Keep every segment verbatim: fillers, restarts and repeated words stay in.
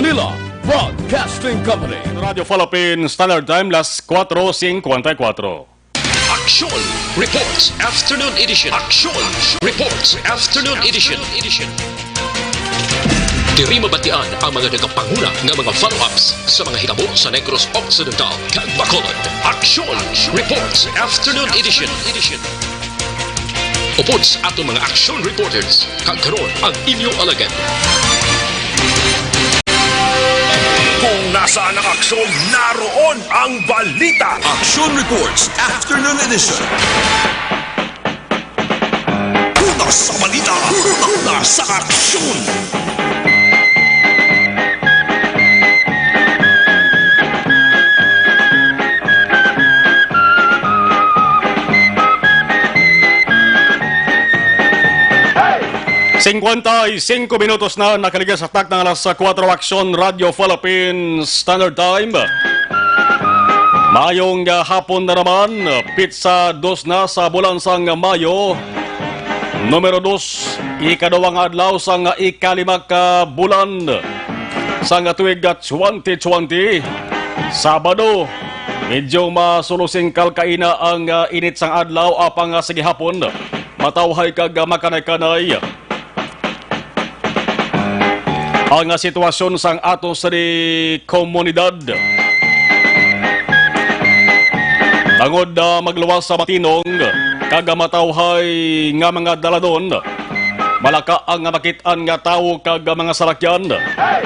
Manila Broadcasting Company. Radyo Philippine Standard Time, las cuatro cincuenta y cuatro. Action Reports Afternoon Edition. Action Reports Afternoon Edition. Diri mabatian ang mga nagapanguna nga mga follow-ups sa mga hitabo sa Negros Occidental kag Bacolod. Action Reports Afternoon Edition. Upod sa aton mga action reporters, kag karon ang inyo alagad. Kung nasaan ang aksyon, naroon ang balita. Action Reports Afternoon Edition. Una sa balita, una sa aksyon. Cincuenta y cinco minutos na nakaligas sa takna nga alas kuwatro. Aksyon Radyo Philippine Standard Time. Maayong, ah, hapon na naman. Pitsa dos na sa bulan sang Mayo. Numero dos, ikaduha nga adlaw sang ikalima ka bulan sang tuig nga twenty twenty. Sabado, medyo masulusingkal kaina ang, ah, init sang adlaw, apang, ah, sa gihapon, matawhay kag, ah, makanay-kanay ang, ah, sitwasyon sang ato sa di komunidad. Tangod, ah, magluwas sa matinong kag, ah, matawhay nga mga daladon, malaka ang, ah, makit-an nga tawo kag, ah, mga salakyan.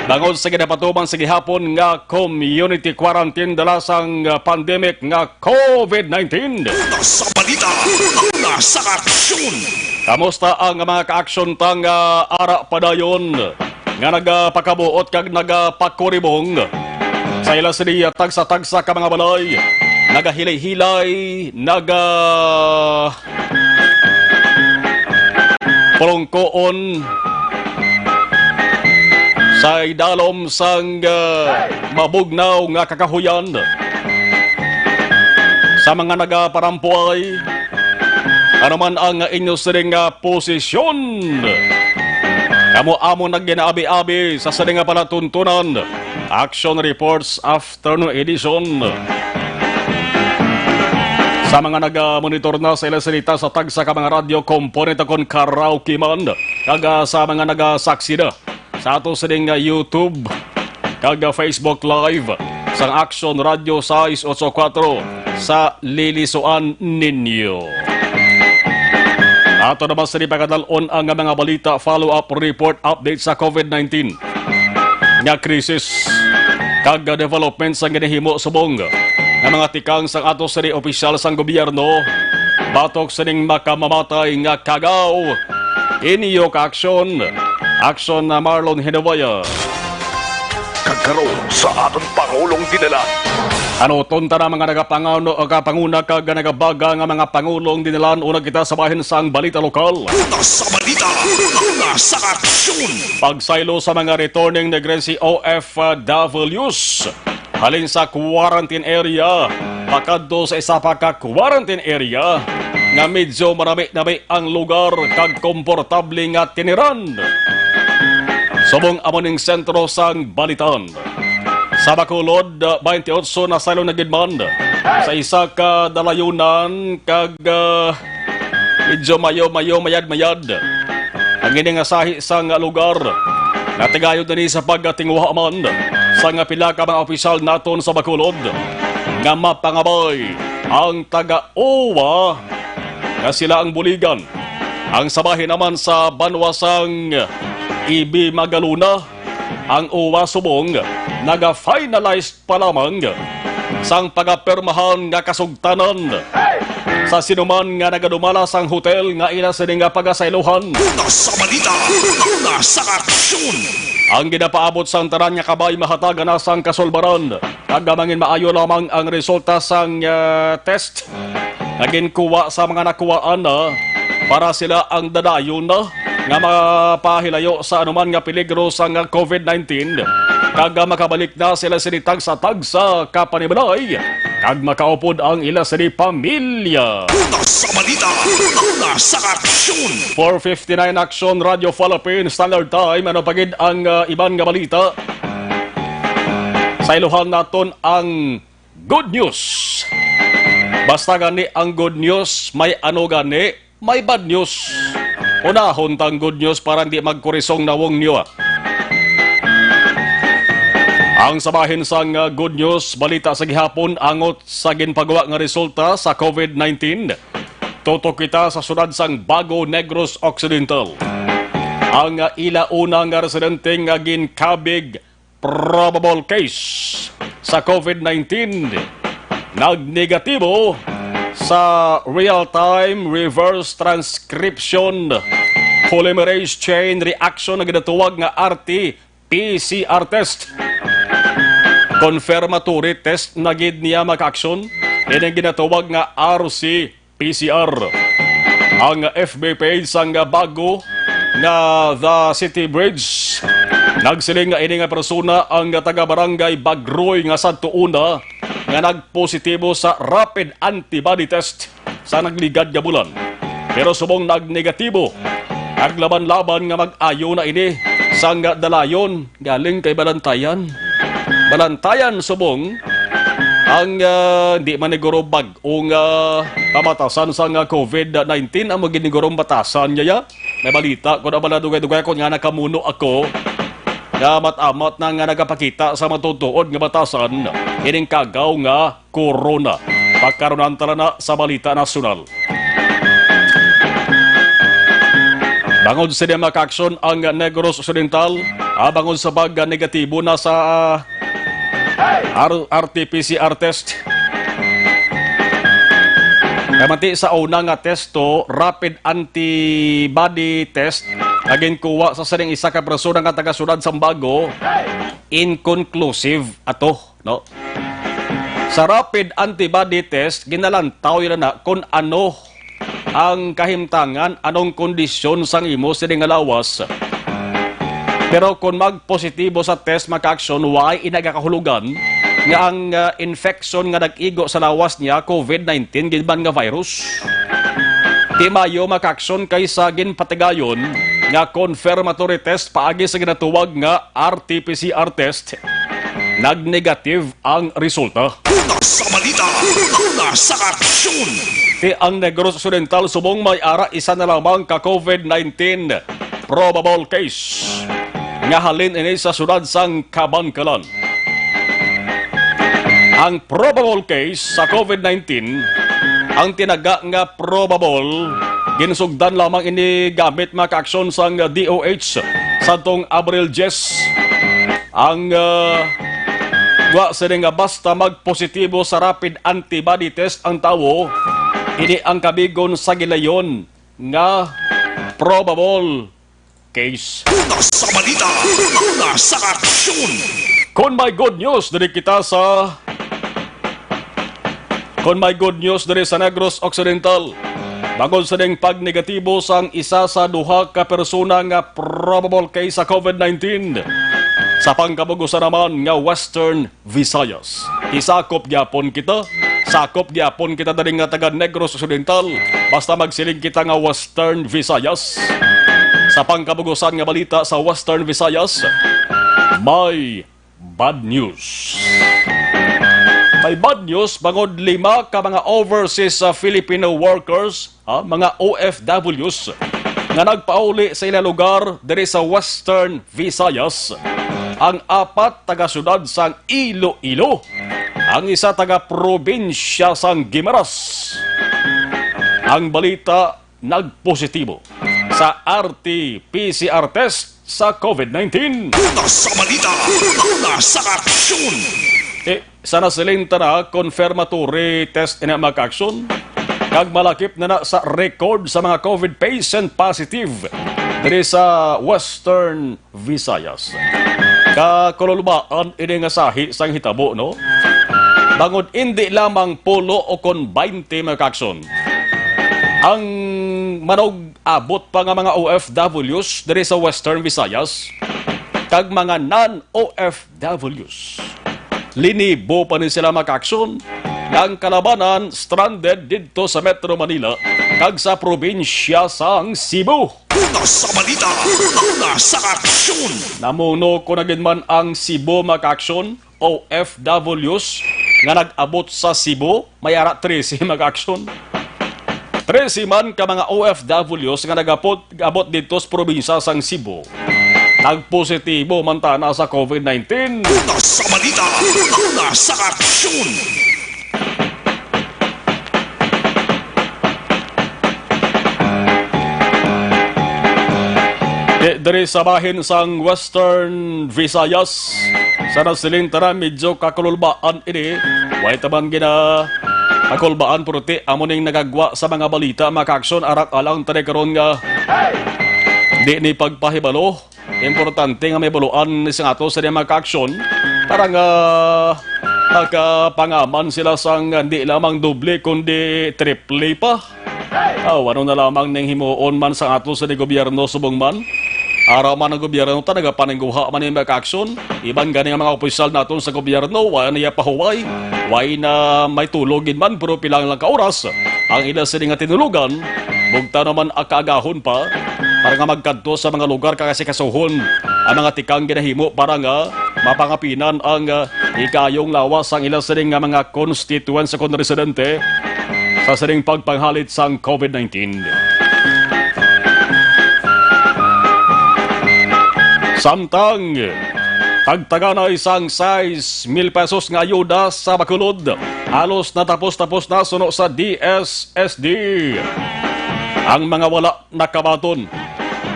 Tangod sa ginapatuman sa gihapon nga community quarantine dala sang, ah, pandemic nga COVID nineteen. Una sa balita, una sa aksyon. Kamusta ang mga kaaksyon ta nga ara padayon nga nagapakabuot kag nagapakuribong sa ila sini tagsa-tagsa ka mga balay? Nagahilay-hilay, naga pulungkoon sa idalom sang, ah, mabugnaw nga kakahuyan. Sa mga nagaparampuay, ano man ang inyo sining nga posisyon, kamo amo nag ginaabi-abi sa sining nga palatuntunan. Action Reports Afternoon Edition. Sa mga naga-monitor na sa ila sinita sa tagsa ka mga radyo, component kon karaoke man, kag, ah, sa mga nagasaksi na sa ato sining, ah, YouTube kag, ah, Facebook Live sang Action Radio sais otso kuwatro sa lilisuan ninyo. Ato naman sini pagadal-on ang mga balita, follow-up report, update sa COVID nineteen nga krisis kag development sang ginahimo subong nga mga tikang sang ato sini opisyal sang gobyerno batok sining makamamatay nga kagaw. Inyo ka aksyon, aksyon na Marlon Hinuwaya. Kag karon sa aton Pangulong Dinalan. Ano, tunta na mga nagapangano, o kapanguna kag nagabaga nga mga pangulong dinalan, una kita sa bahin sang balita lokal. Una sa balita, una sa aksyon. Pagsaylo sa mga returning Negrense O F Ws halin sa quarantine area pakadto sa isa pa ka quarantine area nga medyo manami-nami ang lugar kag komportable nga tiniran. Subong amo ning sentro sang balitan. Sa Bacolod, twenty-eight na saylo na gid man sa isa ka dalayunan kag, ah, medyo mayo-mayo, mayad-mayad ang ini nga sahi sang lugar. Natigayon na ni sa pagkatinguha man sang pila ka mga opisyal naton sa Bacolod nga mapangabay ang taga-uwa nga sila ang buligan. Ang sabahin naman sa banwa sang Ibi Magalona, ang uwa subong naga-finalize pa lamang sang pagapirmahan nga kasugtanan sa sinuman nga nagadumala sang hotel nga ila sini nga pagasaylohan. Una sa balita, una sa aksyon. Ang ginapaabot sang tanan nga kabay mahatagan na sang kasulbaran, kag mangin maayo lamang ang resulta sang, ah, test nga ginkuha sa mga nakuhaan na para sila ang dadayon na nga mapahilayo sa anuman nga peligro sang COVID nineteen, kag makabalik na sila sini tagsa-tagsa ka panimalay, kag makaupod ang ila sini pamilya. Una sa balita, una sa aksyon. Four fifty-nine Action Radio Philippine Standard Time. Ano pa gid ang, ah, iban nga balita? Sayluhan naton ang good news. Basta gani ang good news, may ano gani, may bad news. Unahon tang good news para hindi magkurisong nawong niyo, ah. Ang sabahin sang, ah, good news, balita sa gihapon, angot sa ginpagawa nga resulta sa covid nineteen. Tutok kita sa siyudad sang Bago, Negros Occidental. Ang, ah, ila una nga residente nga ginkabig probable case sa covid nineteen nagnegatibo sa real-time reverse transcription polymerase chain reaction na ginatawag nga R T P C R test. Confirmatory test na gid niya, mga ka-aksyon, ini ang ginatawag nga R C P C R. Ang F B page sang Bago nga The City Bridge nagsiling nga ini nga persona ang taga Barangay Bagroy nga sadto una nga nagpositibo sa rapid antibody test sa nagligad nga bulan. Pero subong nagnegatibo, naglaban-laban nga mag-ayo na ini sang dalayon galing kay Balantayan. Balantayan subong ang, ah, di man niguro bag-o nga pamatasan sang covid nineteen, amo gid niguro ang batasan niya, ya. May balita ko na bala dugay-dugay ko nga nakamuno ako nga amat-amat na nga nagapakita sa matutuod nga batasan ining kagaw nga corona. Pagkaronan tala na sa balita nasyonal. Bangod sa mga ka-aksyon ang Negros Occidental, ah, bangod sa pag-negatibo na sa, ah, R-, R T P C R test. Kamati sa una nga test to, rapid antibody test, nga ginkuha sa sining isa ka persona nga taga-siyudad sang Bago, inconclusive ato, no? Sa rapid antibody test, ginalantaw nila na kung ano ang kahimtangan, anong kondisyon sang imo sini nga lawas. Pero kung magpositibo sa test, mga ka-aksyon, wala ina gakahulugan nga ang, ah, infection nga nag-igo sa lawas niya covid nineteen gid man nga virus. Di maayo, mga ka-aksyon, kay sa ginpatigayon nga confirmatory test paagi sa ginatawag nga R T P C R test, nagnegative ang resulta. Una sa balita, una sa aksyon. Ti ang Negros Occidental subong may ara isa na lamang ka covid nineteen probable case nga halin ini sa siyudad sang Kabankalan. Ang probable case sa covid nineteen, ang tinaga nga probable, ginsugdan lamang ini gamit mga kaaksyon sang D O H sadtong Abril diyes. Ang, ah, wa sini nga basta magpositibo sa rapid antibody test ang tawo, ini ang kabigon sa gilayon nga probable case. Una sa balita, una sa aksyon. Kon may good news diri kita sa Kon may good news diri sa Negros Occidental, bangod sa ding pagnegatibo sang isa sa duha ka persona nga probable case sa covid nineteen, sa pangkabugusan naman nga Western Visayas. Isakop gyapon kita, sakop gyapon kita dali nga taga Negros Occidental, basta magsiling kita nga Western Visayas. Sa pangkabugusan nga balita sa Western Visayas, may bad news. May bad news bangod lima ka mga overseas sa Filipino workers, ha, mga O F Ws, nga nagpauli sa ila lugar diri sa Western Visayas. Ang apat taga-siyudad sang Iloilo, ang isa taga-probinsya sang Guimaras. Ang balita, nagpositibo sa R T P C R test sa covid nineteen. Una sa balita, una sa aksyon. Eh, sa nasiling ta na, confirmatory test ina, mga kaaksyon. Kag malakip na na sa record sa mga covid patient positive diri sa Western Visayas. Kakululbaan ini nga sahi sang hitabo, no? Bangod indi lamang pulo o kon baynte, mga kaaksyon, ang manug-abot pa nga mga O F Ws diri sa Western Visayas, kag mga non-O F Ws. Linibo pa ni sila, mga kaaksyon, nga ang kalabanan stranded didto sa Metro Manila kag sa probinsya sang Cebu. Una sa balita, una sa aksyon. Namuno ko na gid man ang Cebu, mga kaaksyon. O F Ws nga nag-abot sa Cebu, may ara trese, mga ka-aksyon. Trese man ka mga O F Ws nga nag-abot, abot dito sa probinsya sang Cebu. Nagpositibo man tana sa COVID nineteen. Una sa balita, una sa aksyon. Di, diri sa bahin sang Western Visayas, sa nasiling tanan, medyo kakululbaan ini. Way taman gina kakulbaan, pero ti amo ning nagagwa sa mga balita, mga ka-aksyon, arak alang tani karon nga di ni pagpahibalo. Importante nga may baluan ni sa ato sa mga ka-aksyon para nga makapangaman sila sang hindi lamang doble kundi triple pa. Aw, ano na lamang ning himuon man sa ato sa di gobyerno subong man? Ara man ang gobyerno ta nagapaningguha man ni mga ka-aksyon. Iban gani nga mga opisyal naton sa gobyerno, wala niya pahuway. Way na may tulog gid man, pero pila lang ka oras ang ila sini nga tinulugan, bugta naman akaagahon pa para nga magkadto sa mga lugar kag asikasuhon ang mga tikang ginahimo para nga mapangapinan ang, ah, ikayong lawas sang ila sini nga mga constituents kon residente sa sining pagpanghalit sang COVID nineteen. Samtang tagtaganay sang sais mil pesos nga ayuda sa Bacolod, halos natapos-tapos na suno sa D S S D. Ang mga wala nakabaton,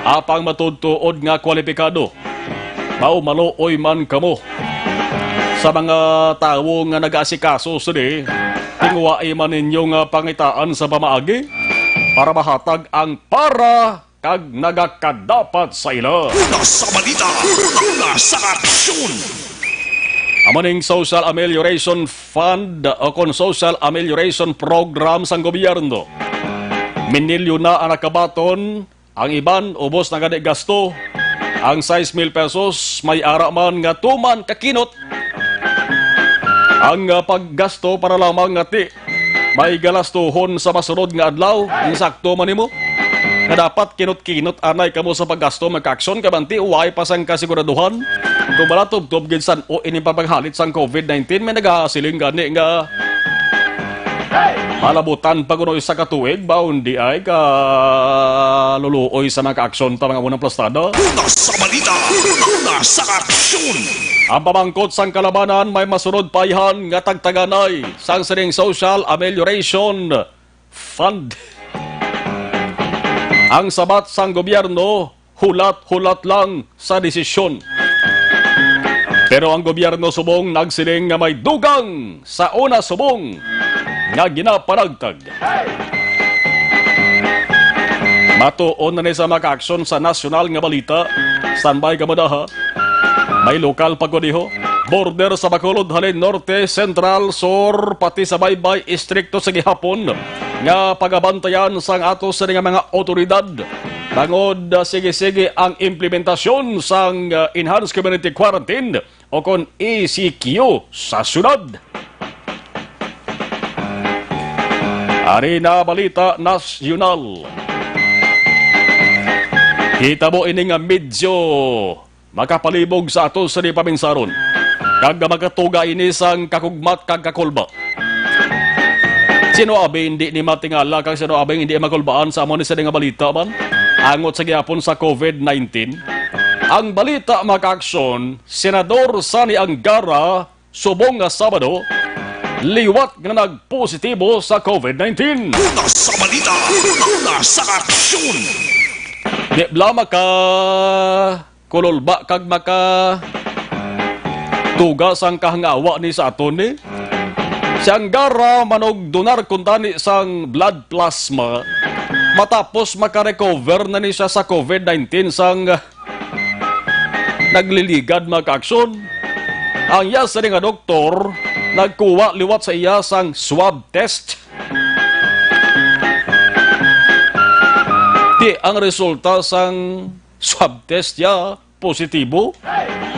apang matuod-tuod nga kwalipikado, mao maluoy man kamo sa mga tawo nga nag-aasikaso sini, tinguhai man ninyo nga pangitaan sa pamaagi para mahatag ang para kag nagakadapat sa ila. Una sa balita, una sa aksyon. Amo ning Social Amelioration Fund o kon Social Amelioration Program sang gobyerno. Minilyon na ang nakabaton, ang iban ubos na gani gasto. Ang sais mil pesos may ara man nga tuman kakinot ang, ah, paggasto para lamang nga ti may galastuhon sa masunod nga adlaw. Insakto man nimo nga dapat kinot-kinot anay kamo sa paggasto, mga ka-aksyon, kay bangti way pa sang kasiguraduhan kung bala tubtob gid san-o ini pagpanghalit sang COVID nineteen. May nagasiling gani nga malabutan pa kuno isa ka tuig ba, undi ay kaluluoy sa mga ka-aksyon ta mga unang plastada. Una sa balita, una sa aksyon. Ang pamangkot sang kalabanan may masunod pa ayhan nga tagtaganay sang sining Social Amelioration Fund. Ang sabat sang gobyerno, hulat-hulat lang sa desisyon. Pero ang gobyerno subong nagsiling nga may dugang sa una subong nga ginapanagtag. Matuon na ni sa mga ka-aksyon sa nasyonal nga balita. Standby ka mo daha. May lokal pa ko diho. Border sa Bacolod halin norte, sentral, sur, pati sa baybay, istrikto sa gihapon nga pagabantayan sang ato sini nga mga awtoridad. Bangod, ah, sige-sige ang implementasyon sang, ah, Enhanced Community Quarantine o kon E C Q sa syudad. Ari na balita nasyonal. Kita mo ini nga medyo makapalibog sa ato sa di paminsaron, kag makatuga ini sang kakugmat kag kakulba. Sino abi hindi ni matingala kag sino abi hindi makulbaan sa amo ni sini nga balita man? Angot sa gihapon sa COVID nineteen. Ang balita, mga ka-aksyon, Senador Sonny Angara, subong nga Sabado, liwat nga nagpositibo sa COVID nineteen. Una sa balita, una sa aksyon. Di bala maka kululba kag maka tugas ang kahangawa ni sa aton ni. Si Angara manugdonar kuntani sang blood plasma matapos makarecover na ni siya sa COVID nineteen sang nagliligad, mga ka-aksyon. Ang iya sini nga doktor nagkuha liwat sa iya sang swab test. Ti ang resulta sang swab test niya positibo.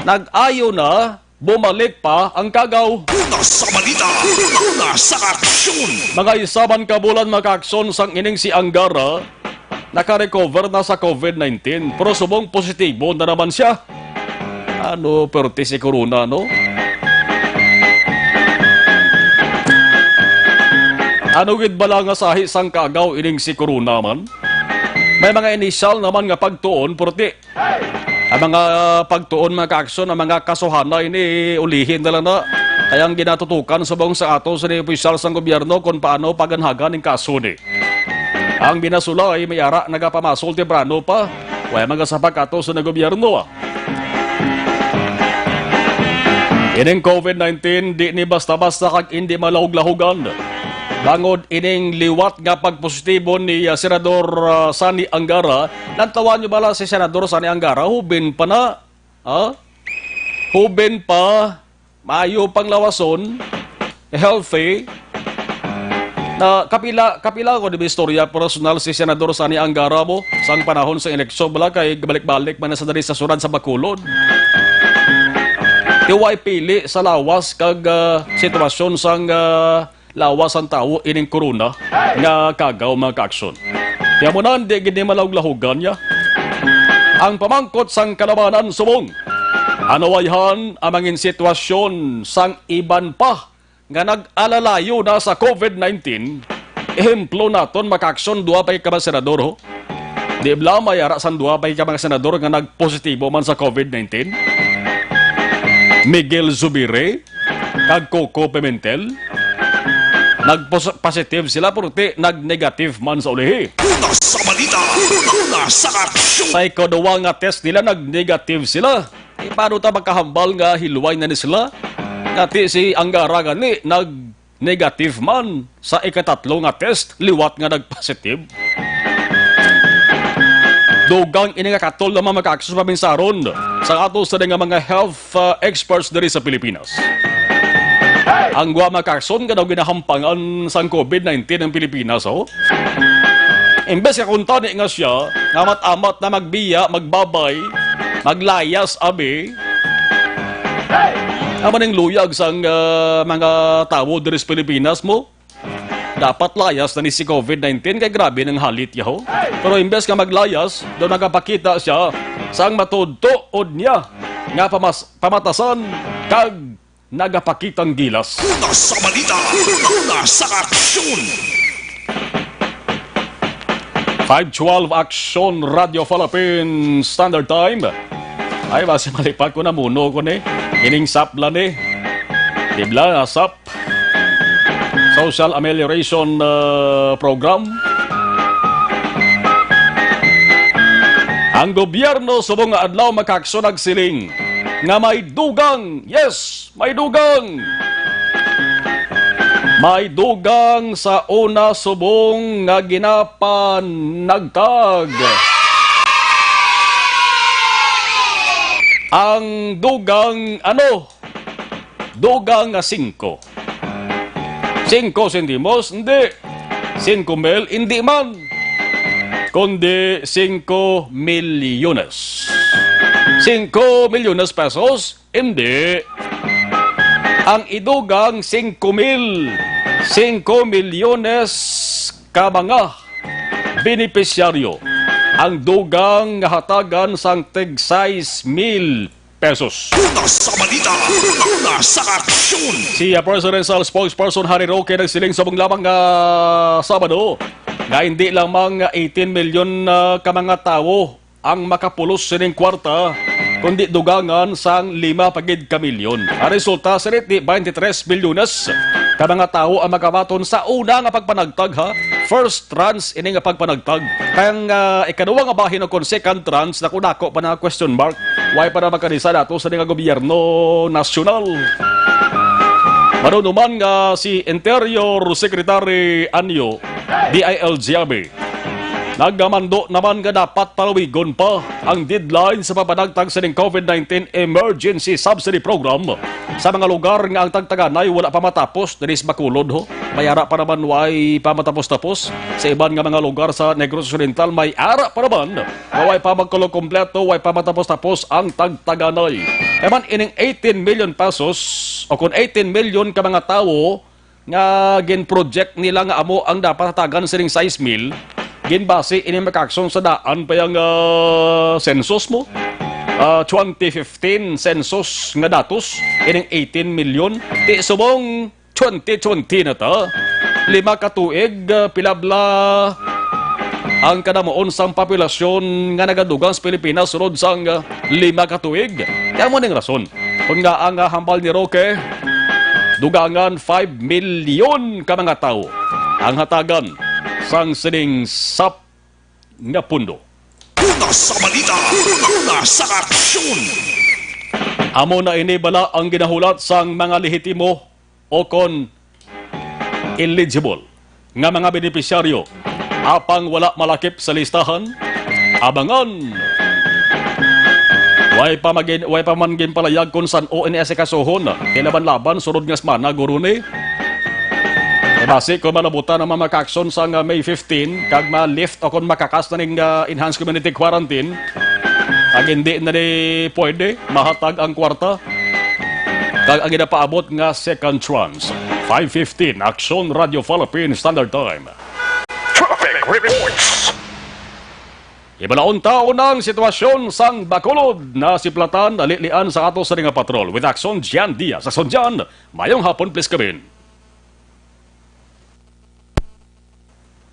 Nag-ayo na, bumalik pa ang kagaw. Una sa balita, una sa aksyon. Mga isa man ka bulan, mga ka-aksyon, sang ining si Angara, naka-recover na sa COVID nineteen, pero subong positibo na naman siya. Ano, perti si Corona, no? Ano gid bala nga sahi sang kaagaw ining si Corona man? May mga inisyal naman nga pagtuon, purti. Ang mga pagtuon, mga kaaksyon, ang mga kasuhanay ni ulihin na lang na. Kaya ang ginatutukan subong sa ato sa opisyal sang gobyerno kung paano paganhagan ning kaso ni. Ang binasulay may ara nagapamasol temprano pa. Way mga sapak ato sa gobyerno, ah. Ining covid nineteen, di ni basta-basta kag indi malahog-lahogan. Bangod ining liwat nga pagpositibo ni, ah, Senador, ah, Sani Angara, nantawan nyo bala si Senador Sani Angara, hubin pa na, ha? Hubin pa, maayo pang lawason, healthy. Na kapila, kapila ko di ba istorya personal si Senador Sani Angara mo sang panahon sa eleksyon bala kay balik-balik man na sa diri sa syudad sa Bacolod. Ti way pili sa lawas kag, ah, sitwasyon sang, ah, lawas sang tawo ining corona nga kaagaw, mga kaaksyon. Kaya mo na, hindi gid ni malahog-lahogan niya. Ang pamangkot sang kalabanan subong, ano wayhan ang mangin sitwasyon sang iban pa nga nag-alalayo na sa covid nineteen? Ehemplo naton, mga kaaksyon, duha pa ka mga senador, ho. Di bala may ara sang duha pa ka mga senador nga nagpositibo man sa covid nineteen? Miguel Zubiri kag Coco Pimentel. Nagpos-, positive sila, pero ti nag-negative man sa ulihi. Una sa balita, una sa aksyon. Sa ikaduha nga test nila, nag-negative sila. E, paano ta makahambal nga hilway na ni sila? Nga ti si Angara gani, nag-negative man sa ikatatlo nga test, liwat nga nag-positive. Dugang ini nga katol naman makaksus paminsaron sa ato sa nga mga health, uh, experts diri sa Pilipinas. Ang gwa makakson nga daw ginahampangan sang covid nineteen ang Pilipinas, oh. Imbes ka kuntani nga siya, nga amat-amat na magbiya, magbabay, maglayas, abi. Amo ning luyag sang, ah, mga tawo diri sa Pilipinas mo. Dapat layas na ni si covid nineteen kay grabe nang halit yaho. Pero imbes nga maglayas, daw nagapakita siya sang matudtuod niya nga pamas-, pamatasan kag nagapakitang gilas. Una sa balita, una sa aksyon. Five twelve Action Radio Philippine Standard Time. Ay, basi malipat ko na muno ko ni. Ining sap la ni. Di bala, sap. Social Amelioration, uh, Program. Ang gobyerno subong nga adlaw makakso nagsiling nga may dugang, yes, may dugang. May dugang sa una subong nga ginapanagtag. Ang dugang, ano? Dugang nga singko. Singko sentimos? Hindi. Singko mil? Hindi man. Kundi singko milyones. Singko milyones pesos? Hindi. Ang idugang singko mil, singko milyones ka mga benepisyaryo ang dugang nga hatagan sang tig sais mil pesos. Una sa balita, una sa aksyon. Si, ah, Presidential Spokesperson Harry Roque nagsiling subong lamang nga Sabado nga hindi lamang eighteen milyon, ah, ka mga tawo ang makapulos sining kwarta, kundi dugangan sang lima pa gid ka milyon. Ang resulta, siriti, twenty-three milyones ka mga tawo ang makabaton sa una nga pagpanagtag, ha. First tranche ini nga pagpanagtag. Kay ang, ah, ikaduha nga bahin o kon second tranche, naku, dako pa na question mark. Way pa na magkanisa nato sa nga gobyerno nasyonal. Manunuman nga si Interior Secretary Anyo, D I L G B, nagkamando naman nga dapat palawigon pa ang deadline sa pagpanagtag sining covid nineteen Emergency Subsidy Program sa mga lugar nga ang tagtaganay wala pa matapos diri sa Bacolod, ho. May ara pa naman way pa matapos-tapos. Sa iban nga mga lugar sa Negros Occidental, may ara pa naman nga way pa magkulokompleto, way pa matapos-tapos ang tagtaganay. Kaya man ining eighteen million pesos o kung eighteen million ka mga tawo nga gin-project nila nga amo ang dapat hatagan sining sais mil, ginbase ini makakson sa daan pa yang, ah, census mo. Ah, twenty fifteen census nga datos, ining eighteen million. Ti subong twenty twenty na ta. lima ka tuig, ah, pila bala ang kadamuon sang populasyon nga nagadugang sa Pilipinas sulod sang, ah, lima ka tuig. Kaya mo ning rason. Kung nga ang, ah, hambal ni Roque, dugangan five million ka mga tawo ang hatagan sang sining sap nga pundo. Una sa balita, una sa aksyon. Amo na ini bala ang ginahulat sang mga lehitimo o kon eligible nga mga benepisyaryo, apang wala malakip sa listahan? Abangan! Way pa magin-, way pa man ginpalayag kung san-o ini asikasuhon. Kay laban-laban, sunod nga semana, guro ni. Kay basi kung malabutan ang mga makaaksyon sa nga May fifteen, kag ma-lift o kung makakas na ning, ah, enhanced community quarantine, kag hindi na ni pwede mahatag ang kwarta, kag ang ginapaabot nga second tranche. Five fifteen, Aksyon Radio Philippine Standard Time. Traffic reports. Ibalaon ta unang sitwasyon sang Bacolod na si Platan, nalilian sa ato sa nga patrol with Aksyon Jan Diaz. Aksyon Jan, mayong hapon, please come in.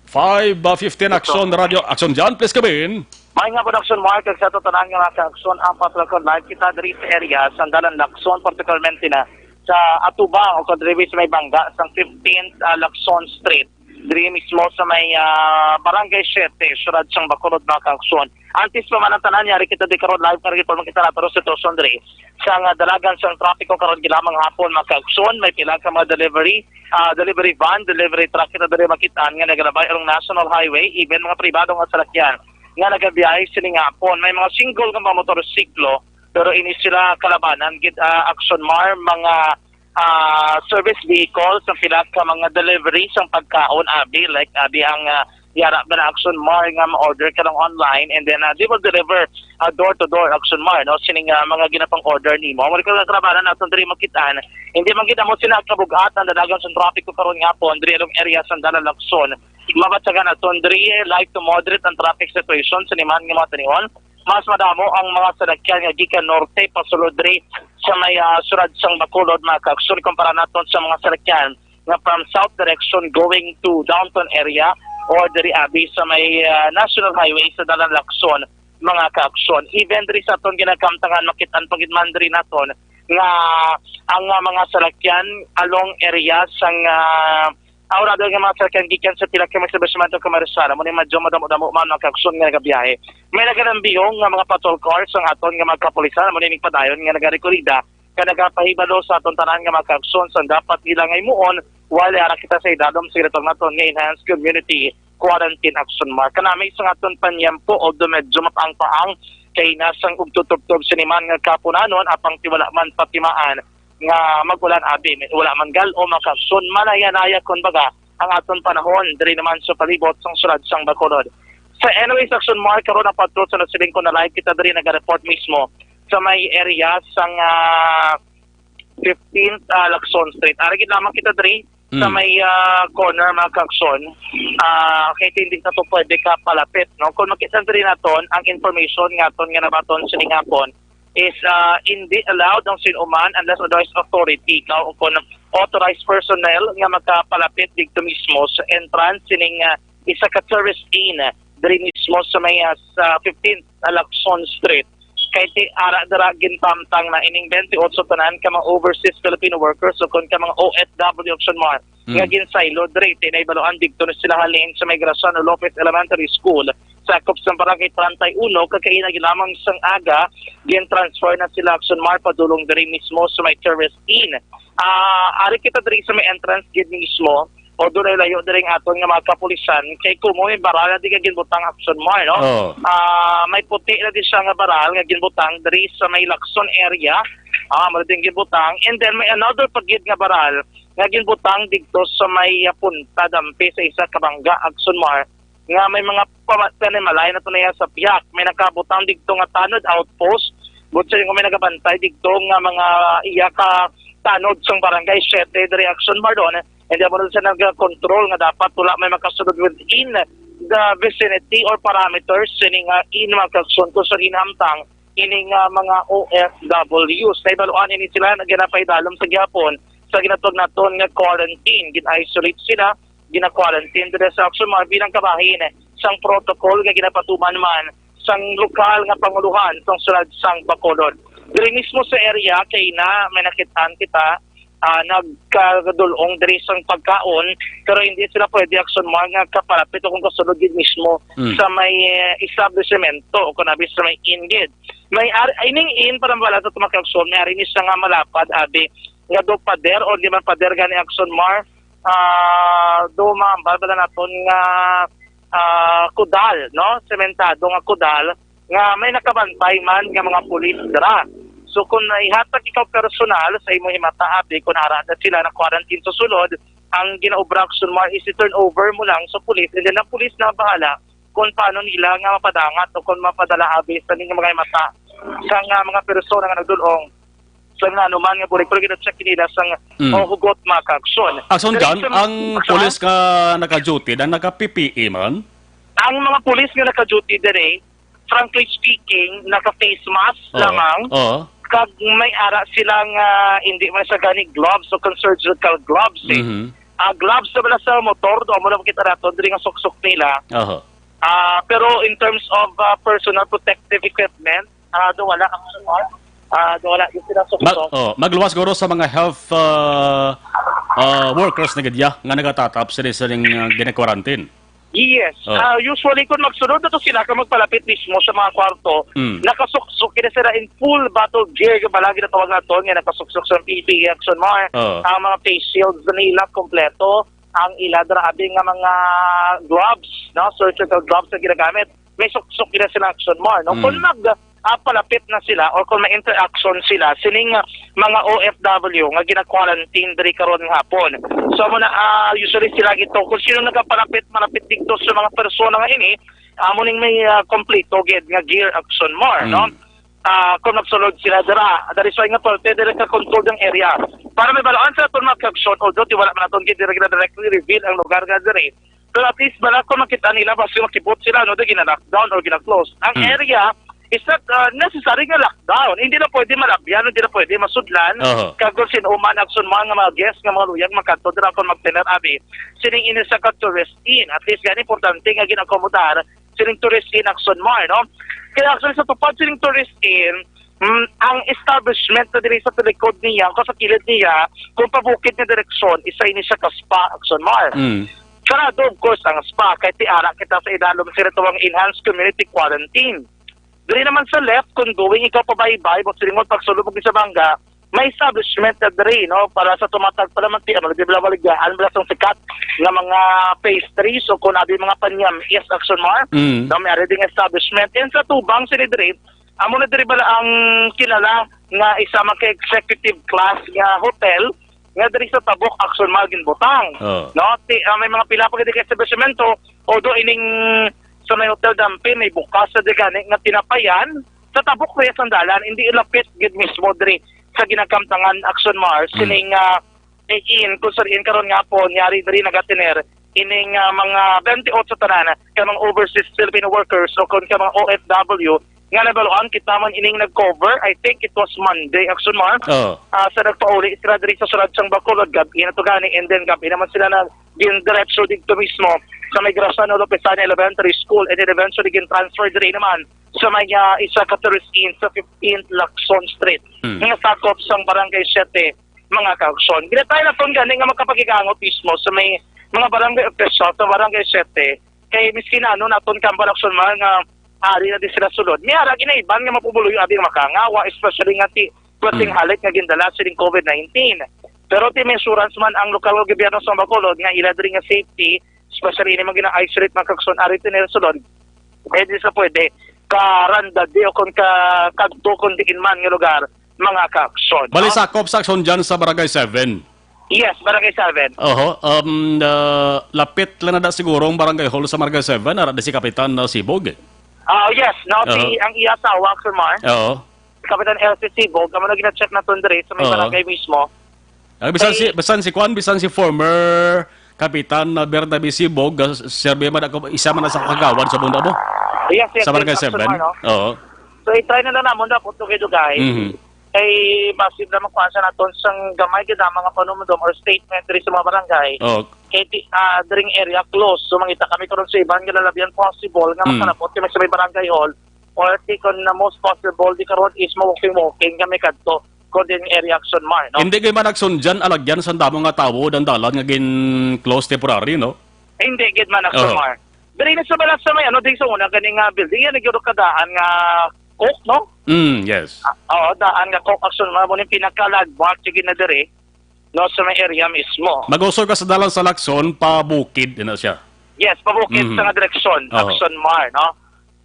Five fifteen Aksyon Radio, Aksyon Jan, please come in. May nga production mark sa to tanan nga mga aksyon ang patrol kon live kita diri sa area sa Dalan Lacson, particularmente na sa atubang o kon diri sa may bangga sang fifteenth, ah, Lacson Street. Diri mismo sa may, ah, Barangay Siete, siyudad sang Bacolod, mga kaaksyon. Antes pa man ang tanan, yari kita di karon live nga report kita nato sa sitwasyon diri sa nga dalagan sang trapiko karon gilamang hapon, mga kaaksyon. May pila ka mga delivery, ah, delivery van, delivery truck kita diri makit-an nga nagalabay along National Highway, even mga pribado nga salakyan nga nagabiyahe sining hapon. May mga single nga mga motorsiklo, pero ini sila kalabanan gid, ah, Aksyon Mar, mga, ah, service vehicles, ang pila ka mga delivery sang pagkaon, abi, like, abi ang, ah, yara ba na Aksyon Mar nga ma-order ka lang online, and then, ah, they will deliver, ah, door to door, Aksyon Mar, no? Sining, ah, mga ginapang-order nimo. Wala ka kalabanan naton diri makit-an. Hindi man gid amo sila kabugat ang dalagan sa trapiko karon nga hapon diri along area sa Dalan Lacson. Mabatyagan naton diri, light to moderate ang traffic situation sa niman nga mga tanion. Mas madamo ang mga salakyan nga gikan norte pasulod diri sa may, ah, siyudad sang Bacolod, mga kaaksyon, kumpara naton sa mga salakyan nga from south direction going to downtown area or diri abi sa may, ah, National Highway sa Dalan Lacson, mga kaaksyon. Even diri sa aton ginakamtangan, makit-an pa gid man diri naton nga ang, ah, mga salakyan along area sang, ah, Aw, radyo nga mga salakyan gikan sa pila ka mga establishmento komersyal, amo ni medyo madamo-damo man ang kaaksyon nga nagabiyahe. May nagalambihong nga mga patrol cars ang aton nga mga kapulisan, amo ni nagpadayon nga nagarekorida nga nagapahibalo sa aton tanan nga mga kaaksyon sa dapat nila nga himuon, while ara kita sa idalom sa ginatawag naton nga enhanced community quarantine action mark. Kanami sa aton panyempo, although medyo mapaang-paang kay nasang ugtutubtob siniman nga kapunanon, apang ti wala man patimaan nga mag-ulan abi, wala man gal o makagsun, manaya-naya, kumbaga, ang aton panahon diri naman sa palibot sang siyudad sang Bacolod. Sa anyways, action mark karon ang patrol sa nasiling ko na live kita diri naga-report mismo sa may area sang, ah, fifteenth, ah, Lacson Street. Ari gid lamang kita diri sa Mm. may, ah, corner, mga kaaksyon. Ah, kay hindi na to pwede ka palapit, no? Kung makita diri naton ang information nga aton nga nabaton sining hapon, is, ah, hindi allowed ang sin-o man unless authorized authority, no? O kung authorized personnel nga makapalapit didto mismo sa entrance sining, ah, isa ka tourist inn diri mismo sa may, ah, sa fifteenth Lacson Street. Kay ti ara dira ginpamtang na ining twenty-eight tanan ka mga overseas Filipino workers o kon ka mga O F W, action mark, Mm. nga ginsaylo diri. Ti naibaluan didto na sila halin sa may Graciano Lopez Elementary School, sakop sa Barangay treinta y uno, kag kaina gid lamang sang aga, gin-transfer na sila, action mark, padulong diri mismo sa may tourist inn. Ah, ari kita diri sa may entrance gid mismo, o dunay layo diri ang aton nga mga kapulisan, kay kumo may baral na di ka ginbutang, action mark, no? Oh. Ah, may puti na di siya nga baral nga ginbutang diri sa may Lacson area. Ah, mao din ginbutang. And then may another pa gid nga baral nga ginbutang didto sa may, ah, punta dampi sa isa ka bangga, action mark, nga may mga pa-, panimalay na to na sa piyak. May nakabutang didto nga tanod outpost. Butsa yung may nagabantay didto nga mga iya ka tanod sang Barangay Siete, diri, action mark, no? And then, wala siya nag-control nga dapat wala may makasulod within the vicinity or parameters sining, ah, inn, mga kaaksyon, kung sa ginhamtang ining, ah, mga O F Ws. Naibaluan ini sila nga ginapaidalom sa gihapon sa ginatawag naton nga quarantine. Gin-isolate sila gina-quarantine diri sa Action Mall bilang kabahin sang protocol nga ginapatuman man sang lokal nga panguluhan sang siyudad sang Bacolod. Diri mismo sa area kay na may nakitaan kita, ah, nagkadul-ong diri sang pagkaon, pero hindi sila pwede, Action Mall, nga kapalapit o kung kasulod gid mismo Mm. sa may, eh, establishmento o kung abi sa may inn gid. May ar-, ining inn para mabal-an sa tumakang Action, may ari ni siya nga malapad, abi, nga do pader o di man pader gani, Action Mall, ah, do mambal bala naton nga, ah, kudal, no? Sementado nga kudal nga may nakabantay man nga mga pulis dira. So kung naihatag ikaw personal sa imo himata, abi, kung ara na sila na quarantine sa sulod, ang ginaobra, Action Mall, is i-turn over mo lang sa pulis, and then ang pulis na bahala kung paano nila nga mapadangat o kung mapadala, abi, sa ning mga himata sa nga mga persona nga nagdul-ong sa nga anuman nga bulig, pero gina-check nila sang Mm. o hugot, mga kaaksyon. Action Diri Jan, sa ang Action? Pulis nga naka-duty na naka-P P E man? Ang mga pulis nga naka-duty diri, frankly speaking, naka-face mask Oo. lamang. Oo. Kag may ara sila nga hindi man sa gani gloves o kung surgical gloves, eh. Mhm. Ah, gloves na bala sa motor, do mo lang kita nato, diri nga suksok nila. Oho. Ah, pero in terms of, ah, personal protective equipment, ah, do wala ang, ah, do wala yung sila Mag, suksok. Oh, magluwas guro sa mga health, ah, ah, workers na gadya nga nagatatap sila sa ning, ah, gina-quarantine. Yes. Oh. Ah, usually, kung magsunod na to sila, kung magpalapit mismo sa mga kwarto, Mm. nakasuksok kini sila in full battle gear, yung pala ginatawag naton, nga nakasuksok sa P P E, Action Mall. Oh. Ang mga face shields nila, kompleto. Ang ila, grabe nga mga gloves, no? Surgical gloves na ginagamit. May suksok nila sila, Action Mall, no? Mm. Kung mag, ah, palapit na sila or kung may interaction sila sining, ah, mga O F W nga gina-quarantine diri karon nga hapon. So, amo na, ah, usually sila gito, kung sino nagapalapit, malapit dito sa mga persona nga ini, amo ning may, ah, kompleto gid nga gear, Action Mall, no? Mm. Ah, kung nagsulod sila dira, that is why nga parte diri ka controlled ang area. Para may balaan sa aton mga kaaksyon, although di wala man naton gid diri gina-directly reveal ang lugar nga diri, pero at least bala kung makita nila, basta makibot sila, no, di gina-lockdown or gina-close. Ang Hmm. area is not, ah, necessary nga lockdown. Hindi na pwede malabyan, hindi na pwede masudlan. Oho. Kag kung sino man, Action Mall, nga mga guest, nga mga luyag, makadto dira kung mag-dinner, abi, sining ini sa ka tourist inn. At least, gani importante nga ginakomodar sining tourist inn, Action Mall, no? Kaya actually, sa tupad sining tourist inn, mm, ang establishment na diri sa talikod niya, o sa kilid niya, kung pabukid nga direksyon, isa ini siya ka spa, Action Mall. Mm. Sarado, of course, ang spa, kay ti ara kita sa idalom sa ito ang enhanced community quarantine. Diri naman sa left, kung going ikaw pabaybay, mo silingon pagsulod mo sa Banga, may establishment na diri, no, para sa tumatag pa naman ti, ano, di ba, baligyahan, bala sang sikat nga mga pastries o kung abi mga panyam, yes, Action Mall. Mm. No, may ari ding establishment. And sa tubang sini diri, amo na diri bala ang kilala nga isa man ka executive class nga hotel nga diri sa Tabok, Action Mall, ginbutang. Oh. No, ti, ah, may mga pila pa gid ka establishmento, although ining sa may Hotel Dampin, may bukas sa di gani nga tinapayan, sa Tabok Reyes ang dalan, hindi lapit gid mismo diri sa ginakamtangan, Action Mall, Mm. sining, ah, inn, kung sa diin karon nga po, nyari diri nagatiner, ining, ah, mga twenty-eight sa tanan, ka mga overseas Filipino workers o kung ka mga O F W, nga nabaluan kita man ining nag-cover, I think it was Monday, Action Mall, Oh. ah, sa nagpauli sila diri sa sulod sang Bacolod, gabi na to gani, and then gabi naman sila na gindiretso dito mismo sa may Graciano Lopezana Elementary School, and then eventually gin-transfer diri naman sa may, ah, isa ka tourist inn sa fifteenth Lacson Street, Hmm. nga sakop sang Barangay Siete, mga kaaksyon. Ginatay na tong gani nga makapagigangot mismo sa may mga barangay official sa Barangay Siete, kay miskin ano naton kambal, Action Mall, nga ari na di sila sulod. May ara ginaiban nga mapubuloy abi ang makangawa, especially nga ti klaseng Hmm. halit nga gindala sining COVID nineteen. Pero ti may assurance man ang lokal nga gobyerno sa Bacolod nga ila diri nga safety, especially ini mga gina-isolate, mga kaaksyon, ari ti nila sulod. Eh, di sa pwede karandadi o kung ka, kadto kung diin man nga lugar, mga kaaksyon, Bali, no? Sakop sa Action dyan sa Barangay seven. Yes, Barangay seven. Oho, um, uh, lapit lang na da siguro ang Barangay Hall sa Barangay seven, ara di si Kapitan, uh, Sibog, eh. Ah, yes, no, si, Oho. ang iya asawa, Action Mall. Oo. Kapitan L C Sibog, amo na gina-check naton diri sa may Oo. barangay mismo. Ang bisan Ay. si, bisan si Kwan, bisan si former Kapitan, uh, Bernabe Sibog, uh, serbi man ako, isa man na sa kagawad sa bunda mo? Yes, yes, Sa Barangay yes, Action seven? Mall, no? Oo. So, i-try na lang namon dapat to kay Dugay. Mhm. Kay base na man kuan sa naton sang gamay gid ang mga panumdom or statement diri sa mga barangay. Oh. Kay ti, ah, dring area close. So, mangita kami karon sa iban nga lalabihan possible nga Hmm. makalabot kami sa may barangay hall. Or di kon na most possible, di karon is mo-walking-walking kami kadto. Kung din area action mar, no? Hindi kay man action dyan, alagyan sa damo nga tawo, ang dalan nga gin-close temporary, no? Hindi gid man action Oho. mar. Diri na sa balas sa may, ano, di sa una, ganing nga building, yan, nagyuro ka daan nga coke, no? Mm, yes. Ah, oo, daan nga coke action mar, mo yung pinaka-landmark, sige na diri, no, sa may area mismo. Mag-usog ka sa dalan sa Lacson, pa bukid, ano siya? Yes, pabukid Mhm. sa nga direksyon, Oho. Lacson mar, no?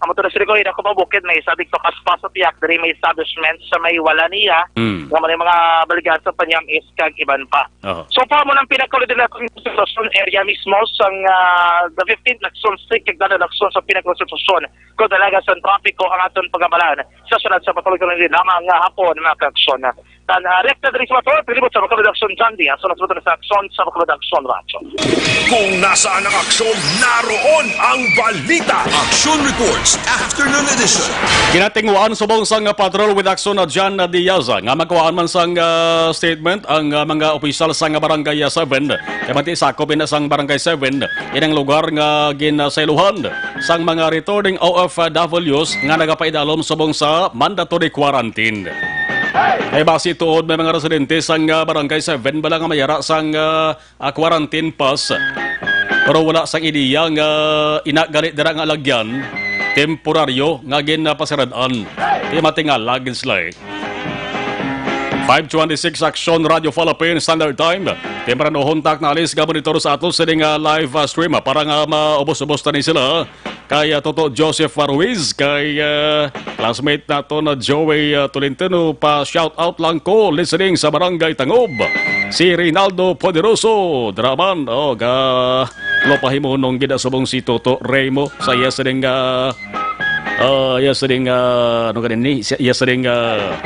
Amo to na sa likod, ako pabukid, may sabig pa kaspas sa tiyak, diri may establishment sa may wala niya, Mm. nga may mga baligan sa panyam is kag iban pa. Oho. So, pa mo nang pinakaulid nila sa sitwasyon area mismo sang, ah, the fifteenth Lacson Street, kag dala Lacson sa pinakaulid sitwasyon. Kung talaga sa trapiko ang aton pagamalan, sa sunod sa patuloy ko lang din lamang nga hapon, mga kaaksyon. Tan, ah, rekta diri sa Bato, pilibot sa Bacolod Action Sunday, aso na sa Bato sa Action, sa Bacolod Action Radyo. Kung nasaan ang aksyon, naroon ang balita. Action Reports, Afternoon Edition. Ginatinguan subong sang Patrol with Action na John Diaz nga magkuhaan man sang, ah, statement ang, ah, mga opisyal sang Barangay seven. Kay mati sakop ina sang Barangay seven, inang lugar nga ginasaylohan sang mga returning O F Ws nga nagapaidalom subong sa mandatory quarantine. Kay basi tuod may mga residente sang, ah, Barangay seven bala nga mayara sang, ah, ah, quarantine pass. Pero wala sang ideya nga ina gali dira nga alagyan, temporaryo nga ginapasirad-an. Di matingala gid sila, eh. Five twenty-six Action Radio Philippines Standard Time. Temprano huntak na alis nga monitor sa ato sini nga live, ah, stream, ah, para nga maubos-ubos tani sila. Kay, ah, Toto Joseph Ruiz, kay, ah, classmate nato na Joey, ah, Tolentino, pa shout out lang ko, listening sa Barangay Tangob. Si Reynaldo Poderoso, draman, oh, ga, lo pahimunong gid subong si Toto Remo sa iya sining, ah, ah, iya sining, ah, ano ganin ni? Iya sining, ah,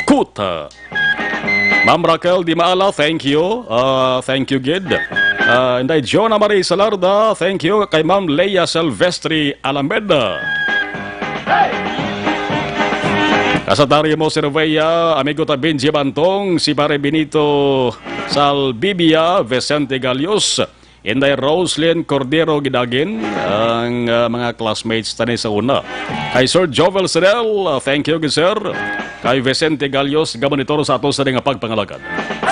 kuta. Ma'am Raquel Di Maala, thank you. Ah, thank you, gid. Ah, Inday Jonah Marie Salarda, thank you. Kay Ma'am Leia Silvestre Alameda. Kasataryo mo si Revea, amigo ta Benji Bantong, si Pare Benito Salbibia, Vicente Galios, Inday Roslyn Cordero Gidagin, ang, ah, mga classmates tani sa una. Kay Sir Jovel Serel, ah, thank you, good sir. Kay Vicente Galios, nga monitor sa ato sa nga pagpangalagad.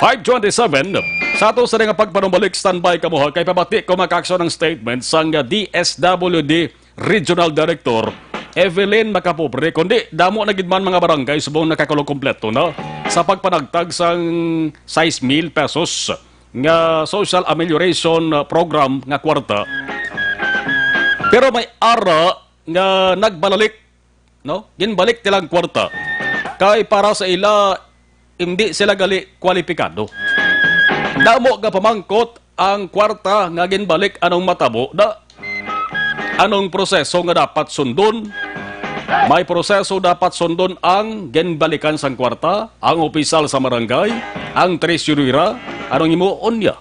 Five twenty-seven, sa ato sa nga pagpanumbalik, standby kamo ha, kay pabati ko makaaksyon ang statement sang D S W D Regional Director Evelyn Macapobre, kundi damo na gid man mga barangay subong nakakulong kompleto na sa pagpanagtag sang sais mil pesos nga social amelioration, uh, program nga kwarta. Pero may ara nga nagbalalik, no? Ginbalik nilang kwarta. Kay para sa ila, hindi sila gali kwalipikado. Damo nga pamangkot ang kwarta nga ginbalik, anong matabo na? Anong proseso nga dapat sundon? May proseso dapat sundon ang ginbalikan sang kwarta, ang opisyal sa barangay, ang treasurera, anong himuon niya?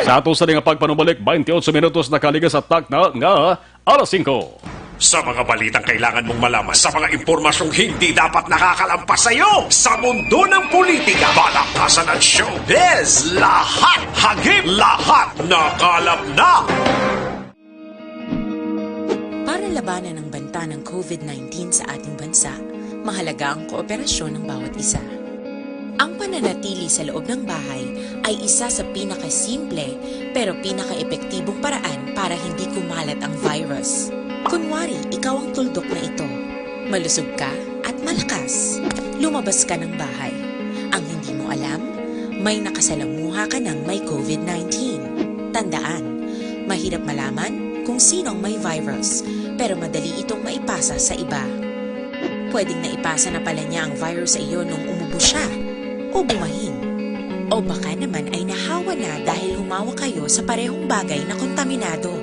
Sa ato sa nga pagpanubalik, twenty-eight minutos na kaligas sa takna nga alas singko. Sa mga balitang kailangan mong malaman, sa mga impormasyong hindi dapat nakakalampas sa iyo, sa mundo ng politika, balakasan at showbiz, lahat hagip, lahat nakalap na. Para labanan ang banta ng COVID nineteen sa ating bansa, mahalaga ang kooperasyon ng bawat isa. Ang pananatili sa loob ng bahay ay isa sa pinakasimple pero pinakaepektibong paraan para hindi kumalat ang virus. Kunwari, ikaw ang tuldok na ito. Malusog ka at malakas. Lumabas ka ng bahay. Ang hindi mo alam, may nakasalamuha ka ng may COVID nineteen. Tandaan, mahirap malaman kung sino ang may virus, pero madali itong maipasa sa iba. Pwedeng naipasa na pala niya ang virus sa iyo nung umubo siya o bumahin. O baka naman ay nahawa na dahil humawak kayo sa parehong bagay na kontaminado.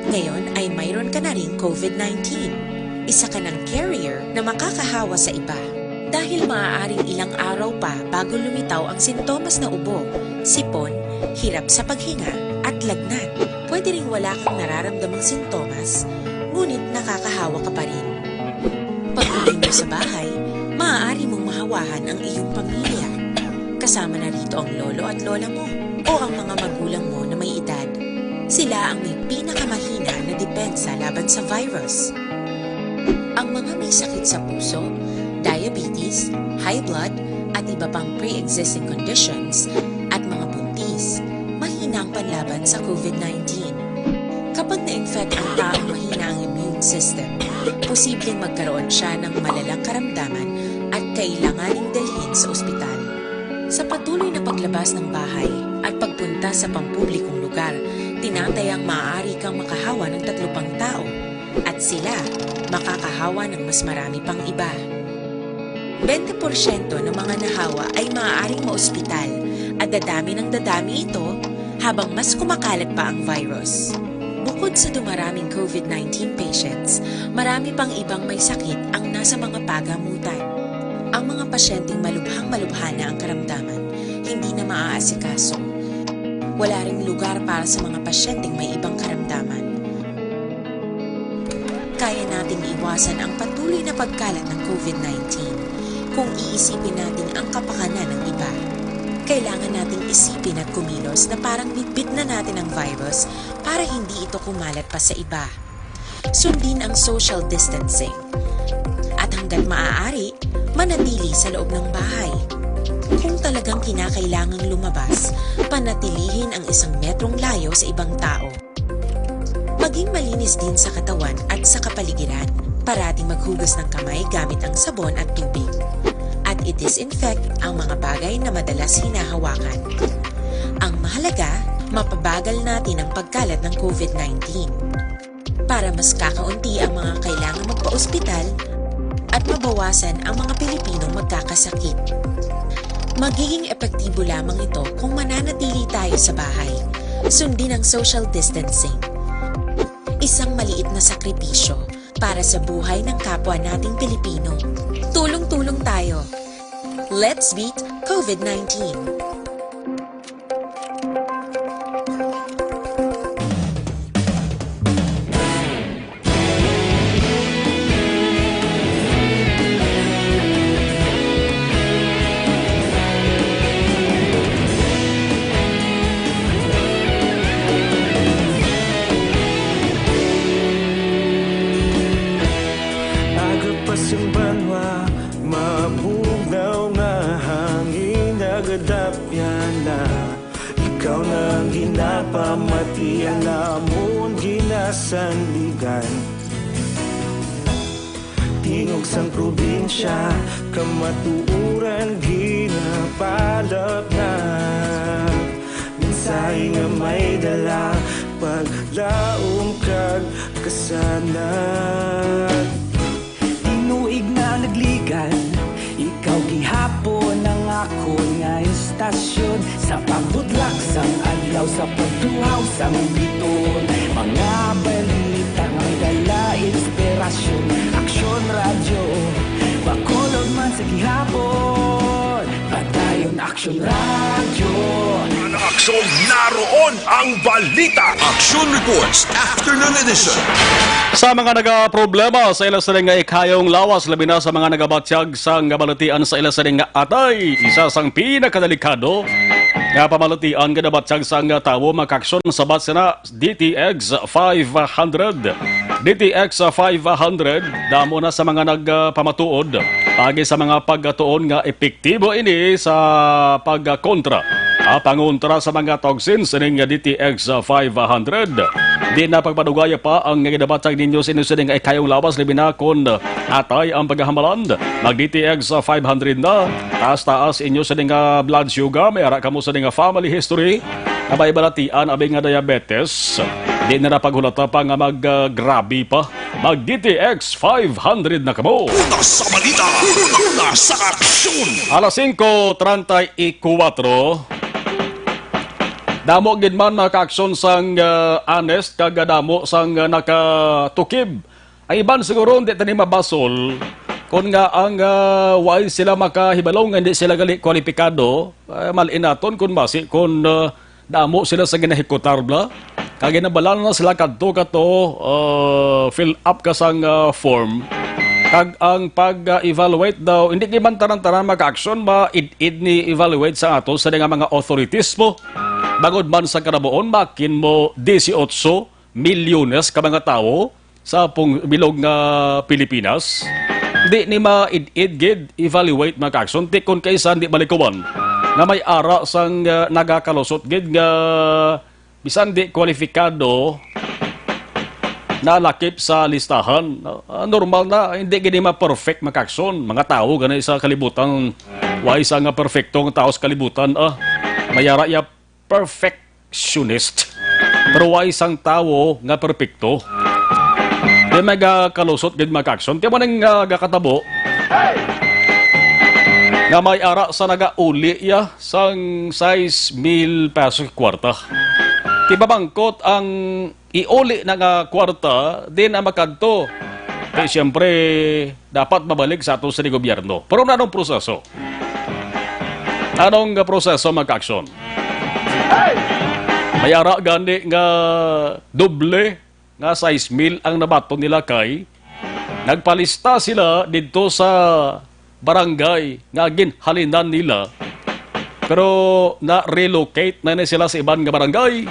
Ngayon ay mayroon ka na ring COVID nineteen. Isa ka ng carrier na makakahawa sa iba. Dahil maaaring ilang araw pa bago lumitaw ang sintomas na ubo, sipon, hirap sa paghinga, at lagnat. Pwede ring wala kang nararamdamang sintomas, ngunit nakakahawa ka pa rin. Pag-uwi mo sa bahay, maaari mong mahawahan ang iyong pamilya. Kasama na rito ang lolo at lola mo o ang mga magulang mo na may edad. Sila ang may pinakamahina na depensa laban sa virus. Ang mga may sakit sa puso, diabetes, high blood, at iba pang pre-existing conditions, at mga buntis, mahina ang panlaban sa COVID nineteen. Kapag na-infect ang taong mahina ang immune system, posibleng magkaroon siya ng malalang karamdaman at kailanganing dalhin sa ospital. Sa patuloy na paglabas ng bahay at pagpunta sa pampublikong lugar, tinatayang maaari kang makahawa ng tatlo pang tao, at sila makakahawa ng mas marami pang iba. Bente porsyento ng mga nahawa ay maaaring maospital, at dadami ng dadami ito habang mas kumakalat pa ang virus. Bukod sa dumaraming COVID nineteen patients, marami pang ibang may sakit ang nasa mga pagamutan. Ang mga pasyenteng malubhang-malubha na ang karamdaman, hindi na maaasikaso. Wala ring lugar para sa mga pasyenteng may ibang karamdaman. Kaya nating iwasan ang patuloy na pagkalat ng COVID nineteen kung iisipin natin ang kapakanan ng iba. Kailangan nating isipin at kumilos na parang bitbit na natin ang virus para hindi ito kumalat pa sa iba. Sundin ang social distancing. At hanggat maaari, manatili sa loob ng bahay. Kung talagang kinakailangang lumabas, panatilihin ang isang metrong layo sa ibang tao. Maging malinis din sa katawan at sa kapaligiran. Parating maghugas ng kamay gamit ang sabon at tubig. At i-disinfect ang mga bagay na madalas hinahawakan. Ang mahalaga, mapabagal natin ang pagkalat ng COVID nineteen. Para mas kakaunti ang mga kailangang magpa-ospital at mabawasan ang mga Pilipinong magkakasakit. Magiging epektibo lamang ito kung mananatili tayo sa bahay. Sundin ang social distancing. Isang maliit na sakripisyo para sa buhay ng kapwa nating Pilipino. Tulong-tulong tayo. Let's beat COVID nineteen. Aga pa sing banwa, mabugnaw nga hangin, nagadapyan na. Ikaw na ang ginapamati, ang amon ginasandigan. Tingog sang probinsya, kamatuoran ginapalapnag. Mensahe nga may dala, paglaom kag kasanag. Tinuig na ang nagligan, ikaw gihapon ang akon nga istasyon. Sa pagbudlak sang adlaw, sa pagtuhaw sang biton, mga balita may dala inspirasyon. Aksyon Radyo, Bacolod man sa gihapon. Padayon Aksyon Radyo. Ang aksyon, naroon ang balita. Aksyon Reports, Afternoon Edition. Sa mga nagaproblema sa ila sining nga ikayong lawas, labi na sa mga nagabatyag sang balatian sa ila sining nga atay, isa sang pinakadelikado nga pamalatian nga nabatyag sang tawo, makaaksyon sa base na D T X five hundred. D T X five hundred, damo na sa mga nagpamatuod paagi sa mga pagtuon nga epektibo ini sa pagkontra, ah, pangontra sa mga toxins ning D T X five hundred. Di na pagpadugaya pa ang ginabatyag ninyo sa inyo sining ikayong lawas, labi na kon atay ang pagahamalan. Mag D T X five hundred na. Taas-taas inyo sining, ah, blood sugar, may ara kamo sining, ah, family history nga may balatian abi nga diabetes. Di na na paghulata pa nga mag, ah, grabe pa. Mag D T X five hundred na kamo. Una sa balita, una sa aksyon. Alas singko treinta y cuatro. Damo gid man nakaaksyon sang, ah, honest kag damo sang, ah, nakatukib. Ang iban siguro hindi tani mabasol kung nga ang, ah, why sila makahibalo nga hindi sila gali kwalipikado. Ah, malin naton kung basi kung, ah, damo sila sa ginahikutar bla. Kag ginabalaan na sila kadto kato, ah, fill up ka sang, ah, form. Kag ang pag-evaluate daw, hindi gid man tanan-tanan, mga ka-aksyon, ma-id-id ni evaluate sa ato sa nga mga authorities mo. Bangod man sa kanabuon, makin mo dieciocho milyones ka mga tawo sa pung bilog nga Pilipinas. Di ni ma-id-id gid evaluate, mga ka-aksyon, ti kon kaisan di malikuman nga may ara sang, ah, nagakalusot gid nga bisan di kwalipikado nalakip sa listahan. Ah, normal na, hindi gid ni ma-perfect, mga ka-aksyon. Mga tawo gani sa kalibutan, wa isa nga perfecto nga tawo sa kalibutan, ah. May ara ya perfectionist. Pero wa isang tawo nga perpekto. Di may ga-, kalusot gid, mga ka-aksyon. Ti mo ning, ah, gakatabo nga may ara sa nagauli ya sang sais mil pesos kwarta. Ti ba bangkot ang iuli na nga kwarta, din ang makadto. Kay siyempre, dapat mabalik sa ato sa gobyerno. Pero nanong proseso? Anong nga proseso, mga ka-aksyon? May ara gani nga doble nga sais mil ang nabaton nila kay nagpalista sila didto sa barangay nga ginhalinan nila, pero na-relocate na ni sila sa iban nga barangay.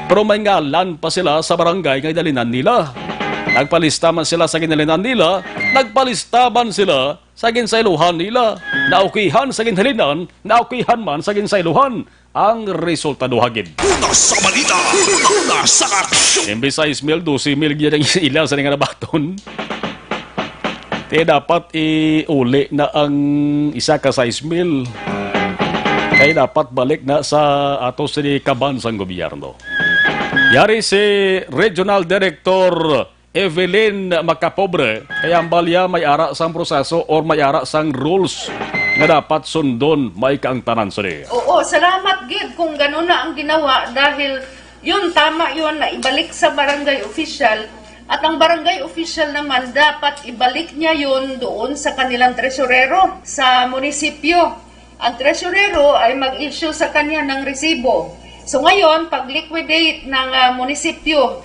Pero may ngalan pa sila sa barangay nga ginhalinan nila. Nagpalista man sila sa ginhalinan nila, nagpalista man sila sa ginsaylohan nila. Naukihan sa ginhalinan, naukihan man sa ginsaylohan. Ang resultado hagid. Una sa balita, una sa aksyon. Imbis sais mil, doce mil gyud ang ila sa nga nabaton. Ti dapat iuli na ang isa ka sais mil. Kay dapat balik na sa ato sini kaban sang gobyerno. Yari si Regional Director Evelyn Macapobre, kay ang balya may ara sang proseso or may ara sang rules nga dapat sundon, may kaangtanan sini. Oo, salamat gid kung ganun na ang ginawa dahil yun, tama yun na ibalik sa barangay official at ang barangay official naman dapat ibalik niya yun doon sa kanilang tresurero sa munisipyo. Ang tresurero ay mag-issue sa kanya ng resibo. So ngayon, pag-liquidate ng, ah, munisipyo,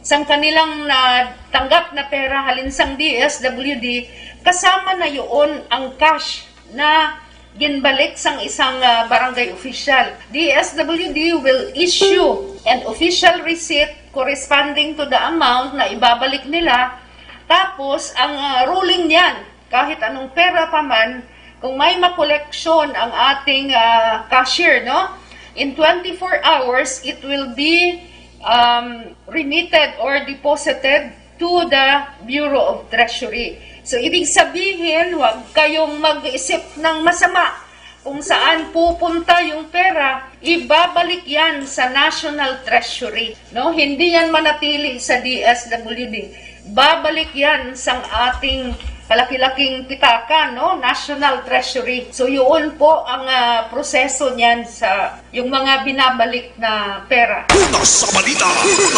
sang kanilang natanggap na pera halin sang D S W D, kasama na yun ang cash na ginbalik sang isang, ah, barangay official. D S W D will issue an official receipt corresponding to the amount na ibabalik nila. Tapos, ang, ah, ruling niyan, kahit anong pera pa man, kung may makoleksyon ang ating, ah, cashier, no? In twenty-four hours, it will be, um, remitted or deposited to the Bureau of Treasury. So, ibig sabihin, huwag kayong mag-isip ng masama kung saan pupunta yung pera, ibabalik yan sa National Treasury, no? Hindi yan manatili sa D S W D. Babalik yan sang ating kalaki-laking pitaka, no? National Treasury. So, yun po ang, ah, proseso niyan sa yung mga binabalik na pera. Una sa balita,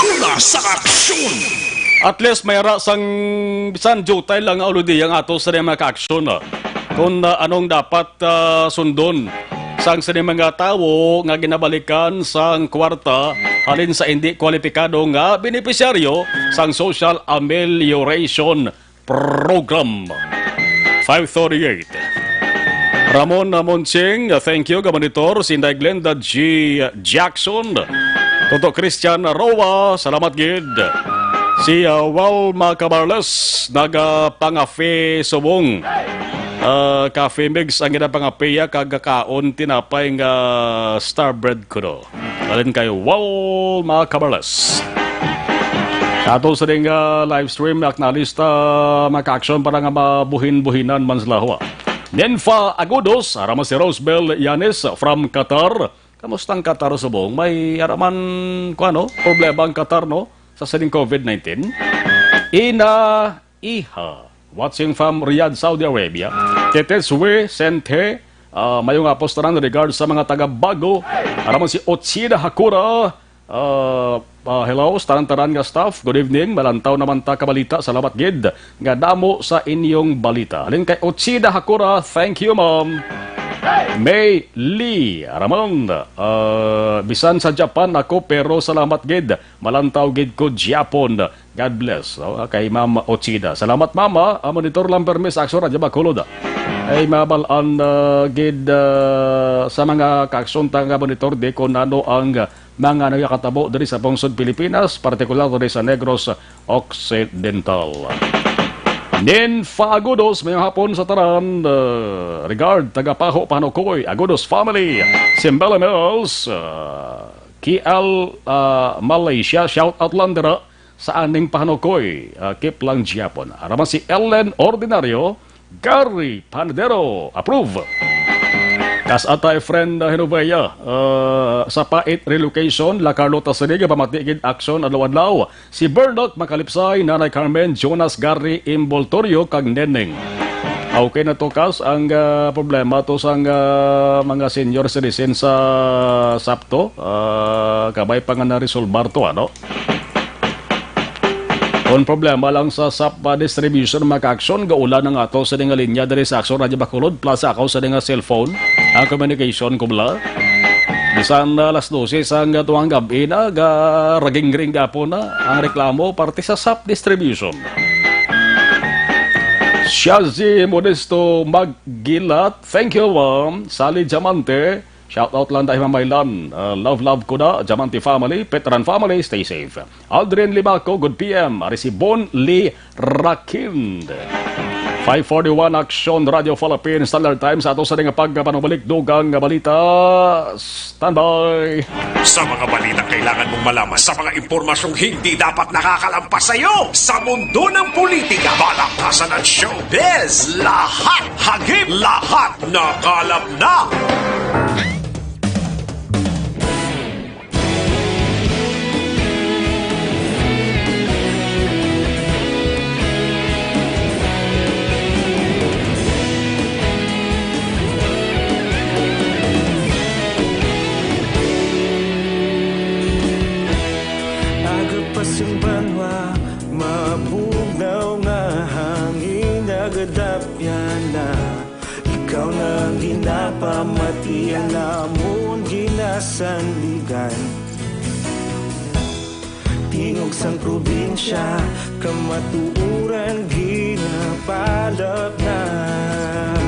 una sa aksyon. At least may ara sang bisan jutay lang nga ulodi ang ato sa mga ka-aksyon, ah. Kung, ah, anong dapat, ah, sundon sang sini mga tawo nga ginabalikan sang kwarta halin sa indi kwalipikado nga benepisyaryo sang Social Amelioration Program. Five thirty-eight. Ramon Monching, thank you. Gamonitor, Sinday Glenda G. Jackson. Toto Christian Roa, salamat gid. Si, ah, Walma Cabarles, nagapangafe subong. Ah, cafe mix ang ginapangape ya, kag kaon tinapay nga star bread kuno. Halin kay Walma Cabarles. Sa ato sa ding, ah, live stream, ak nalista, mga ka-aksyon, para nga mabuhin-buhinan man sila, ho. Ninfa Agudos, ara man si Rosebel Yanes from Qatar. Kamusta ang Qatar subong? May ara man, kuwan, no? Problema ang Qatar, no? Sa sining covid nineteen. Ina Iha. Watching from Riyadh, Saudi Arabia. Tetes We Sente, ah, mayong hapon tanan, regard sa mga taga Bago. Ara man si Ochida Hakura. Ah, ah, hello, sa tanan-tanan nga staff. Good evening. Malantaw naman ta ka balita. Salamat gid nga damo sa inyong balita. Halin kay Ochida Hakura, thank you, ma'am. May Lee Ramon, ah, bisan sa Japan ako, pero salamat gid. Malantaw gid ko gyapon. God bless, no? Ah, kay Ma'am Ochida. Salamat, Mama. Ah, monitor lang permi sa Aksyon Radyo Bacolod. Ay, mabal-an, ah, gid, ah, sa mga kaaksyon ta nga monitor di kung ano ang, ah, mga nagakatabo diri sa pungsod Pilipinas, partikular diri sa Negros Occidental. Ninfa Agudos, mayong hapon sa tanan. Ah, regard, taga Paho, Panukoy, Agudos family, Simbala Mills, ah, K L, ah, Malaysia, shout out lang dira sa aning Panukoy, ah, keep lang gyapon. Araman si Ellen Ordinario, Gary Panadero, approve. Kas atay friend na Hinovea, ah, sa Pait Relocation, La Carlota City, pamati gid aksyon adlaw-adlaw. Si Bernard Makalipsay, Nanay Carmen, Jonas, Gary, Imboltorio, kag Neneng. Okay na to, Kas, ang, ah, problema to sang, ah, mga senior citizen sa Sapto. Ah, kabay pa nga na-resolbar to, ano? Kung problema lang sa sap distribution, mga kaaksyon, gaulan ang ato sa nga linya diri sa Aksyon Radyo Bacolod, plus ako sa nga cellphone, ang communication ko bala. Bisan na alas dose sang tuwang gab-i na, ga-ragingring gapon na ang reklamo parte sa sap distribution. Shazi Modesto Maggilat, thank you, ma'am. Sally Diamante, shout out lang dahil mamaylan. Uh, love, love ko na, Diamante family, Petran family, stay safe. Aldrin Limaco, good P M. Ari si Bon Lee Rakind. Five forty-one, Aksyon Radyo Philippines Standard Time sa ato sa nga pagpanubalik dugang nga balita. Standby. Sa mga balitang kailangan mong malaman, sa mga impormasyong hindi dapat nakakalampas sa iyo, sa mundo ng politika, balakasan at showbiz, lahat hagip, lahat nakalap na. Aga pa sing banwa, mabugnaw nga hangin, nagadapyan na. Ikaw na ang ginapamatian namon ginasanligan. Tingog sang probinsya, kamatuoran ginapalapnag.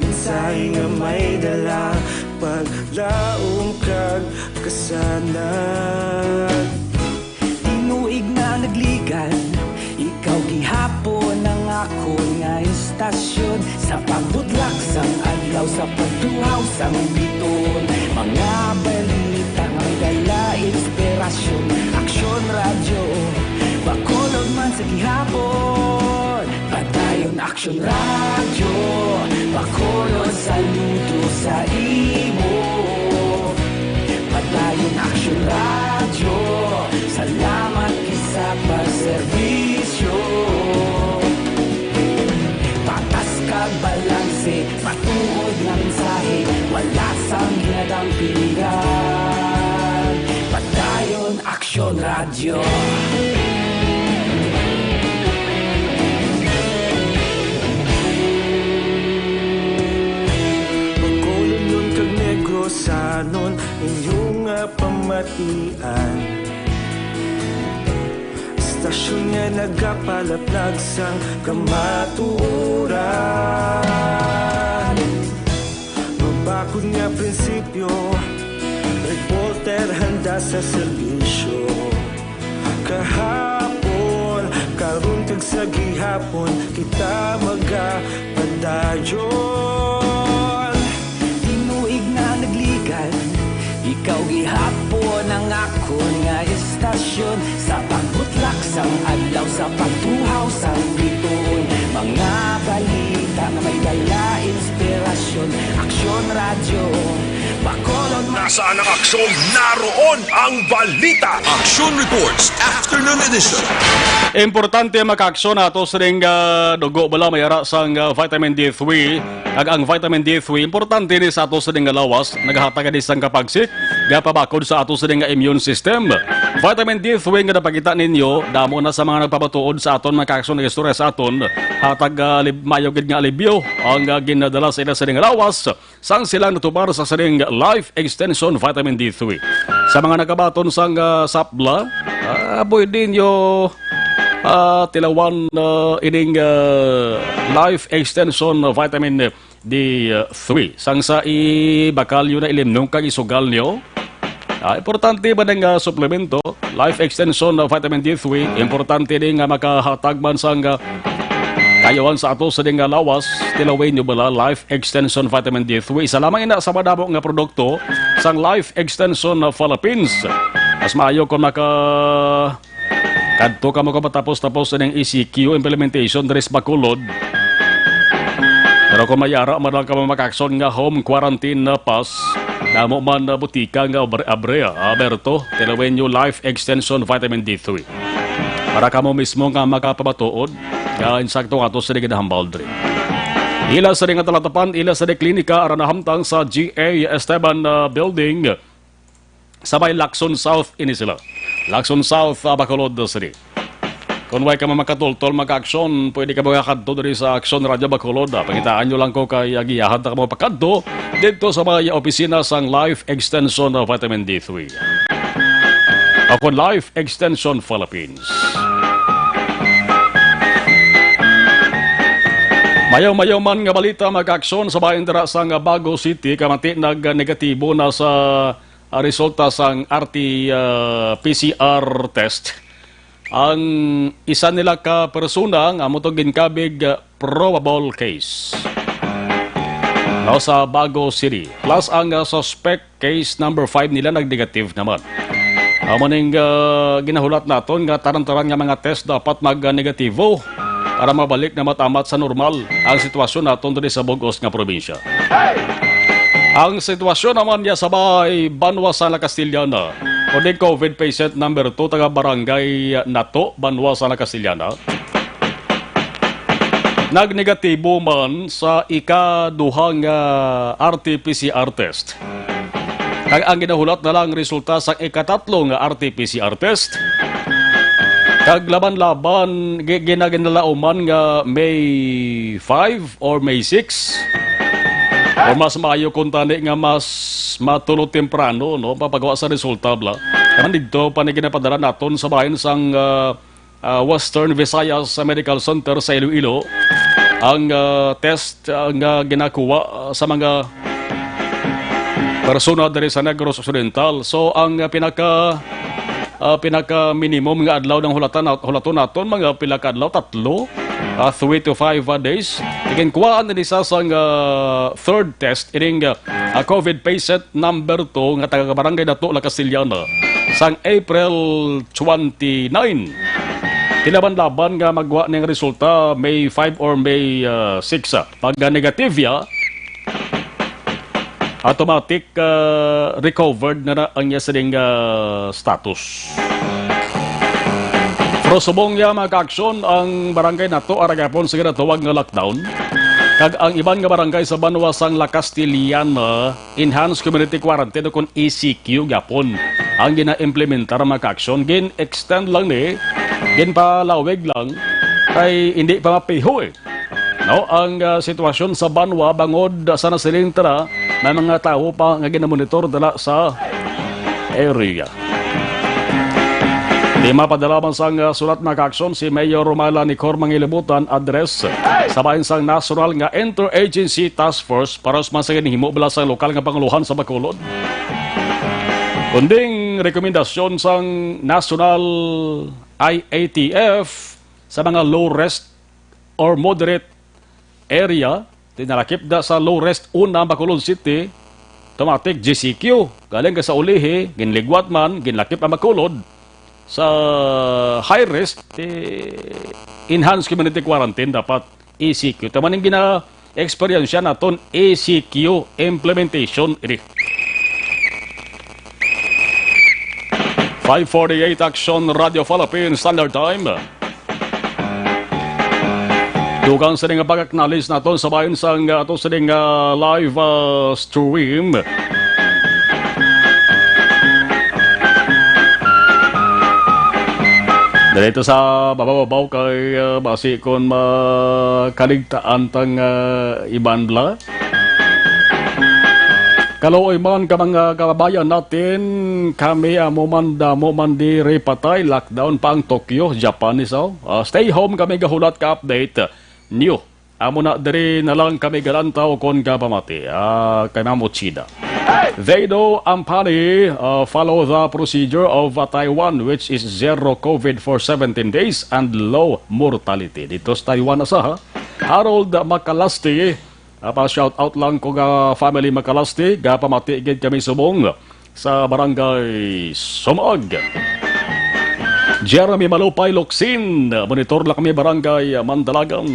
Mensahe nga may dala, paglaom kag kasanag. Tinuig na nagligan, ikaw gihapon ang akon nga istasyon. Sa pagbutlak sang adlaw, sa pagtuhaw sang biton, mga balita nga may dala inspirasyon. Aksyon Radyo Bacolod man sa gihapon. Padayon Aksyon Radyo Bacolod, saludo sa imo. Padayon Aksyon Radyo, salamat gid sa pagserbisyo. Patas kag balanse, matuod nga mensahe, wala sang ginadampingan. Padayon Aksyon Radyo. Bacolodnon kag Negrosanon, inyo nga pamatian. Istasyon nga nagapalaplag sang kamatuoran. Mabakod nga prinsipyo, reporter handa sa serbisyo. Kahapon, karon kag sa gihapon, kita magapadayon. Tinuig na nagligan, ikaw gihapon ang akon nga istasyon. Sa pagbutlak sang adlaw, sa pagtuhaw sang bituon, mga balita nga may dala inspirasyon. Aksyon Radyo Bacolod. Nasaan ang aksyon? Naroon ang balita. Action Reports, Afternoon Edition. Importante makaaksyon ato sining, ah, dugo bala may ara sang, ah, vitamin D three. Kag ang vitamin D three, importante ni sa ato sining nga lawas, nagahatag ni sang kapagsik, gapabakod sa ato sining nga immune system. Vitamin D three nga napakita ninyo, damo na sa mga nagpamatuod sa aton, mga kaaksyon nga istorya sa aton, hatag, ah, lib-, mayo gid nga alibyo ang, ah, ginadala sa ila sining nga lawas. Sang sila natubar sa sining Life Extension Vitamin D three. Sa mga nakabaton sang, ah, sapla, ah, pwede nyo ah, tilawan, ah, ining, ah, Life Extension Vitamin D three. Sang sa ibakalyo na ilimnon kag isugal niyo, ah, importante ba nga suplemento, Life Extension Vitamin D three? Importante din nga makahatag man sang, ah, kayawan sa ato sa ding, ah, lawas. Tilawin niyo bala Life Extension Vitamin D three? Isa lamang ina sa madamo nga produkto sang Life Extension Philippines. Mas maayo kung maka kadto kamo kung matapos-tapos ning E C Q implementation diri sa Bacolod. Pero kung may ara man lang kamo maka-action nga home quarantine na pass, damo man na butika nga abre-abre, ah, aberto, tilawin niyo Life Extension Vitamin D three. Para kamo mismo nga makapamatuod nga insakto nga ato sa ginahambal diri. Ila sa nga talatapan, ila sa di klinika, ara nahamtang sa G A Esteban, ah, Building. Sa may Lacson South ini sila. Lacson South, ah, Bacolod City. Kung way ka man makatultol, maka-aksyon, pwede ka makakadto diri sa Aksyon Radyo Bacolod, ah. Pangitaan nyo lang ko kay, ah, giyahan ta ka mga pakadto dito sa may opisina sang Life Extension of Vitamin D three. Ako, Life Extension Philippines. Mayaw-mayaw man nga balita, maka-aksyon sa bayan dira sa nga Bago City, kamati nag-negatibo na sa ah, resulta sang R T, ah, P C R test. Ang isa nila ka persona nga amo to ginkabig, ah, probable case. No, sa Bago City. Plus ang, ah, suspect case number five nila nag-negative naman. Amo ning, ah, ginahulat naton nga tanan-tanan nga mga test dapat mag-negatibo para mabalik na matamat sa normal ang sitwasyon naton diri sa bug-os nga probinsya. Ang sitwasyon naman niya sa may Banwa sa La Castellana, kundi COVID patient number two, taga Barangay Nato, Banwa sa La Castellana, nagnegatibo man sa ikaduha nga R T P C R test. Kag ang ginahulat na lang resulta sa ikatatlo nga R T P C R test. Kag laban-laban, gi-, ginaginalauman nga May five or May six. O mas maayo kung tani nga mas matulo temprano, no, papagawa sa resulta, bla. Naman dito pa ni ginapadala naton sa bahin sang, ah, ah, Western Visayas Medical Center sa Iloilo ang, ah, test, ah, nga ginakuha, ah, sa mga persona diri sa Negros Occidental. So, ang, ah, pinaka, ah, pinaka minimum nga adlaw ng hulatan, hulaton naton, mga pila ka adlaw, tatlo, ah, three to five, ah, days. Iginkuhaan din isa sang, ah, third test ining, ah, ah, COVID patient number two nga taga Barangay Nato, La Castellana, sang April twenty-nine. Tilaban-laban nga magwa ning resulta May five or May, ah, six, ah. Pag, ah, negative ya, automatic, ah, recovered na, na ang iya sining, ah, status. Pero subong niya, mga kaaksyon, ang barangay Nato ara gihapon sa ginatawag nga lockdown. Kag ang iban nga barangay sa banwa sang La Castellana, enhanced community quarantine o kon E C Q gihapon ang gina-implementar, mga kaaksyon. Gin-extend lang ni, ginpalawig lang, kay hindi pa mapiho, eh. No, ang, ah, sitwasyon sa banwa bangod sa nasiling ta na may mga tawo pa nga ginamonitor dala sa area. Di mapadala man sang, ah, sulat, mga kaaksyon, si Mayor Romala Nicor Mangilibutan address sa bahin sang National nga Interagency Task Force para sa mga ginhimo bala sa lokal nga panguluhan sa Bacolod. Kunding rekomendasyon sang National I A T F sa mga low risk or moderate area, tinalakip da sa low risk una ang Bacolod City, automatic G C Q. Galing ka sa ulihi, ginligwat man, ginlakip ang Bacolod. Sa high risk, ti enhanced community quarantine dapat E C Q. Tama ning gina-experience naton E C Q implementation ini. Five forty-eight Action Radio Philippine Standard Time. Dugang sa nga pag-acknowledge naton sa bahin sang, uh, ato sa nga live, uh, stream. Dito sa babaw-babaw kay, uh, basi kon makaligtaan tang, uh, iban bla. Kaluoy man ka mga kababayan natin, kami amo man damo man diri patay, lockdown pa ang Tokyo, Japan ni Sao. Ah, stay home kami gahulat ka update. New. Amo na diri na lang kami galantaw kon gapamati. Ah, kay Ma'am Uchida. They do ampani, uh, follow the procedure of, uh, Taiwan, which is zero COVID for seventeen days and low mortality. Dito sa Taiwan na sa, ha? Harold Makalasti, uh, pa shout out lang ko nga family Makalasti, gapamati gid kami subong sa barangay Sumag. Jeremy Malupay Locsin, monitor lang kami barangay Mandalagan.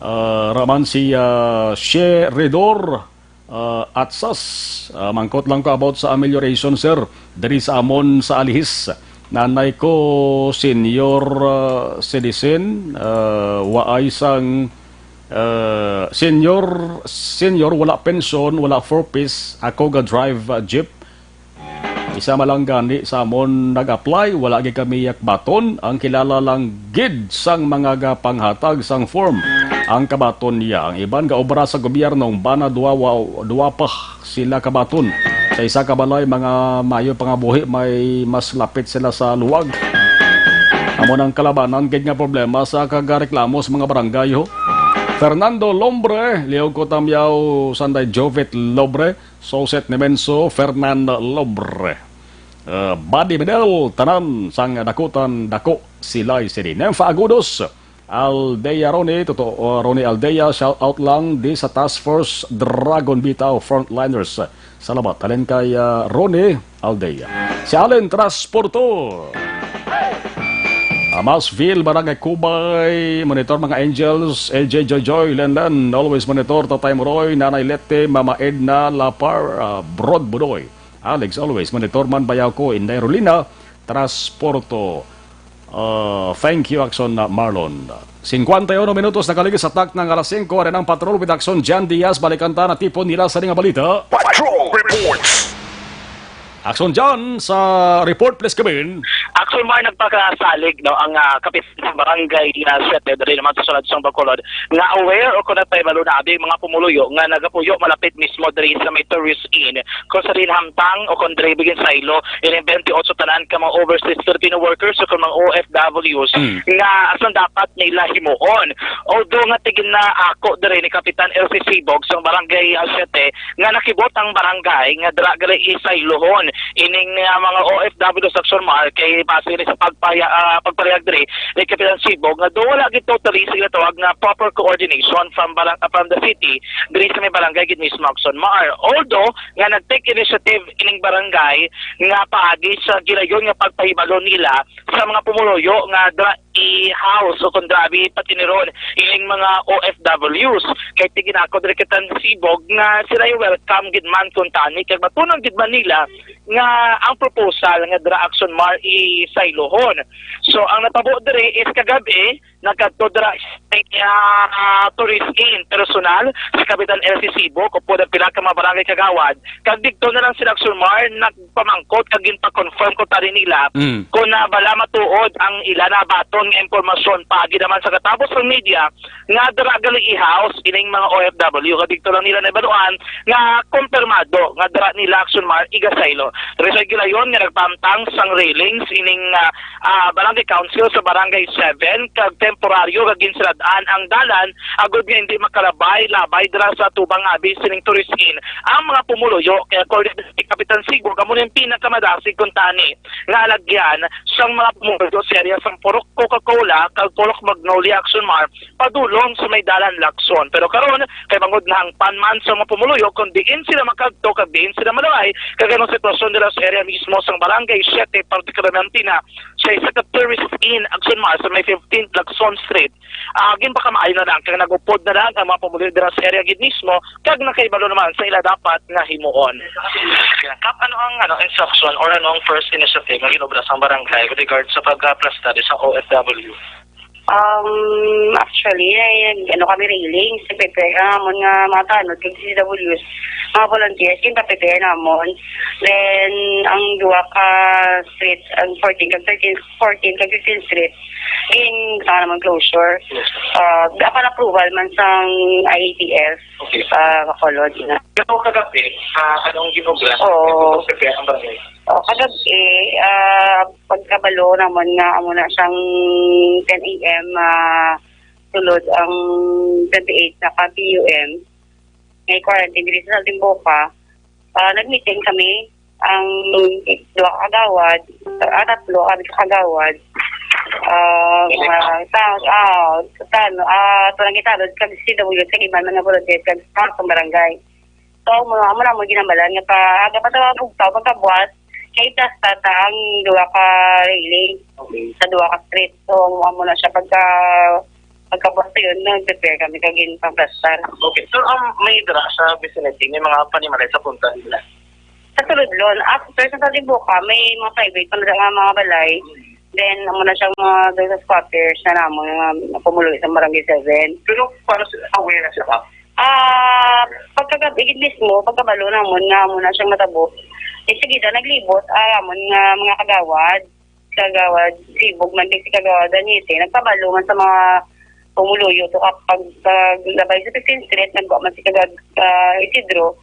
Ah, raman si, ah, She Redor, ah, Atsas. Ah, mangkot lang ko about sa amelioration, sir. Diri sa amon sa Alihis. Nanay ko, senior, ah, citizen, ah, waay sang, ah, senior, senior, wala pension, wala four Ps. Ako ga drive, ah, jeep. Isa man lang gani sa amon nag-apply, wala gid kami yak baton. Ang kilala lang gid sang mga gapanghatag sang form ang kabaton niya. Ang iban gaobra sa gobyerno, bana duwa, wa-, duwa pa sila kabaton. Sa isa ka balay, mga mayo pa nga buhi, may mas lapit sila sa luwag. Amo nang kalabanan gid nga problema sa kagareklamo sa mga barangay, ho. Fernando Lombre, Leo Cotamyao, Sanday Jovet Lobre, Soset Nemenso, Fernando Lobre. Uh, Buddy Medel, tanan sang dakutan dako sila'y sini. Nympha Agudos, Aldea Ronnie, totoo, uh, Ronnie Aldea, shout out lang di sa Task Force Dragon Bitaw Frontliners. Salamat. Halin kay, uh, Ronnie Aldea. Si Allen Transporto. Amasville, Barangay Kubay, monitor mga Angels, L J Jojoy, Lenlen, always monitor, Tatay Moroy, Nanay Lete, Mama Edna, Lapar, uh, Broad Budoy. Alex, always monitor man bayaw ko, Inday Rolina, Transporto. Uh, thank you, Action, uh, Marlon. Cincuenta y uno minutos nakaligis sa tak ng alas singko. Ari ang patrol with Action Jan Diaz. Balikan ta na tipon nila sa nga balita. Patrol reports. Action Jan, sa report, please, Kevin. Actually, Mar, nagpakasalig, no, ang, ah, kapitan sa barangay na Siete, diri naman sa sulod sang Bacolod, nga aware o kung natay malo na abi mga pumuluyo nga nagapuyo malapit mismo diri sa may tourist inn, kung sa rin hamtang o kung diri bigin saylo, ining twenty-eight tanan ka mga overseas Filipino workers o kung mga O F Ws Mm. nga asan dapat nila himuon. Although nga tigin na ako diri ni Kapitan L C Sibog sa barangay, ah, Siete, nga nakibot ang barangay nga dira gali isaylohon ining, ah, mga O F W sa Action Mar kay base ni sa pagpaya-, ah, pagparehag diri ni Kapitan Sibog nga do wala gid totally sa ginatawag nga proper coordination from barang-, ah, from the city diri sa may barangay gid mismo Action Mar. Although nga nag-take initiative ining barangay nga paagi sa gilayon nga pagpahibalo nila sa mga pumuluyo nga dira i-house o kung dira abi patiniron ining mga O F Ws. Kay tiginako diri Kapitan Sibog nga sila yung welcome gid man kung tani kag matunan gid man nila nga ang proposal nga dira Action Mar isaylohon. So ang natabo diri is kagabi nagkadto dira sa, ah, tourist inn personal sa Kapitan L C Sibog, upod ang pila ka mga barangay kagawad, kag didto na lang sila Action Mar nag pamangkot kag ginpa-confirm ko tani nila Mm. kung na bala matuod ang ila nabaton nga impormasyon paagi naman sa katapos ang media nga dira gali i-house ining mga O F W. Kag didto lang nila nabaluan nga kumpirmado nga dira nila Action Mar igasaylo. Diri sa gilayon nga nagpamtang sang railings ining, ah, ah, barangay council sa barangay seven kag temporaryo kag ginsirad-an ang dalan agod nga hindi makalabay-labay dira sa tubang abi sining tourist inn ang mga pumuluyo. Kay according kay Kapitan Sibog, amo na yung pinakamadasig kung tani nga alagyan sang mga pumuluyo sa area sang Purok Coca-Cola kag Purok Magnolia Action Mar padulong sa may dalan Lacson. Pero karon, kay bangod nahangpan man sa mga pumuluyo kung diin sila makadto kag diin sila malabay, kag anong sitwasyon nila sa area mismo sang Barangay Siete, partikularmente na sa isa ka tourist inn Action Mar sa may fifteenth Lacson Street. Ah, ginpakamaayo na lang kag nag-upod na lang ang mga pumuluyo dira sa area gid mismo kag nakahibalo naman sa ila dapat nga himuon. Kap, ano ang, ano, instruction or ano ang first initiative nga ginobra sang barangay with regard sa pag-aplastar sa O F W? Um, actually, ay, ano kami, railings, nagpe-prepare ang amon nga mga tanod kag C C Ws, mga volunteers, yung pa-prepare namon. Then, ang duha ka street, ang fourteen kag thirteen, fourteen kag fifteen street, in sa namon closure. Yes. Ah, dapat approval man sang I A T F, okay, ah, Bacolod na. Pero kagabi, ah, anong ginobra? Oo. Ito, prepare ang barangay? Oh, kagabi, ah, pagkabalo naman nga amo na siyang ten A M, ah, sulod ang twenty-eight na ka P U M, may quarantine diri sa Saltimboca. Ah, nag-meeting kami, ang duha ka kagawad, ah, tatlo, apat ka kagawad. Ah, mga ta-, ah, tan-, ah, ito lang kita, kag C W, kag iban nga volunteers, kag staff sa barangay. So, amo, amo na mo ginambalan nga pa, aga pa sa bugtaw, pagkabuas, kay plasta ta ang duha ka railing, okay, sa duha ka street. So, amo, amo na siya pagka, pagkabuas sa yun, nag-prepare kami kag ginpaplastar. Okay. So, um, may dira sa vicinity, may mga panimalay sa punta nila? Sa Tuludlon, after sa Saltimboca, may mga private pa na nga mga balay. Then, amo na siyang mga doon sa squatters na namon nga pumuloy sa Barangay seven. Pero paano sila, aware na sila? Ah, pagkagabi gid mismo, pagkabalo namon nga amo na siyang matabo, eh, sige daw, naglibot ang amon nga mga kagawad, kagawad Sibog man din si kagawad Danite, nagpabalo man sa mga pumuluyo to kap-, pag, paglabay sa fifteenth Street, nagwa man si kagawad, ah, Isidro,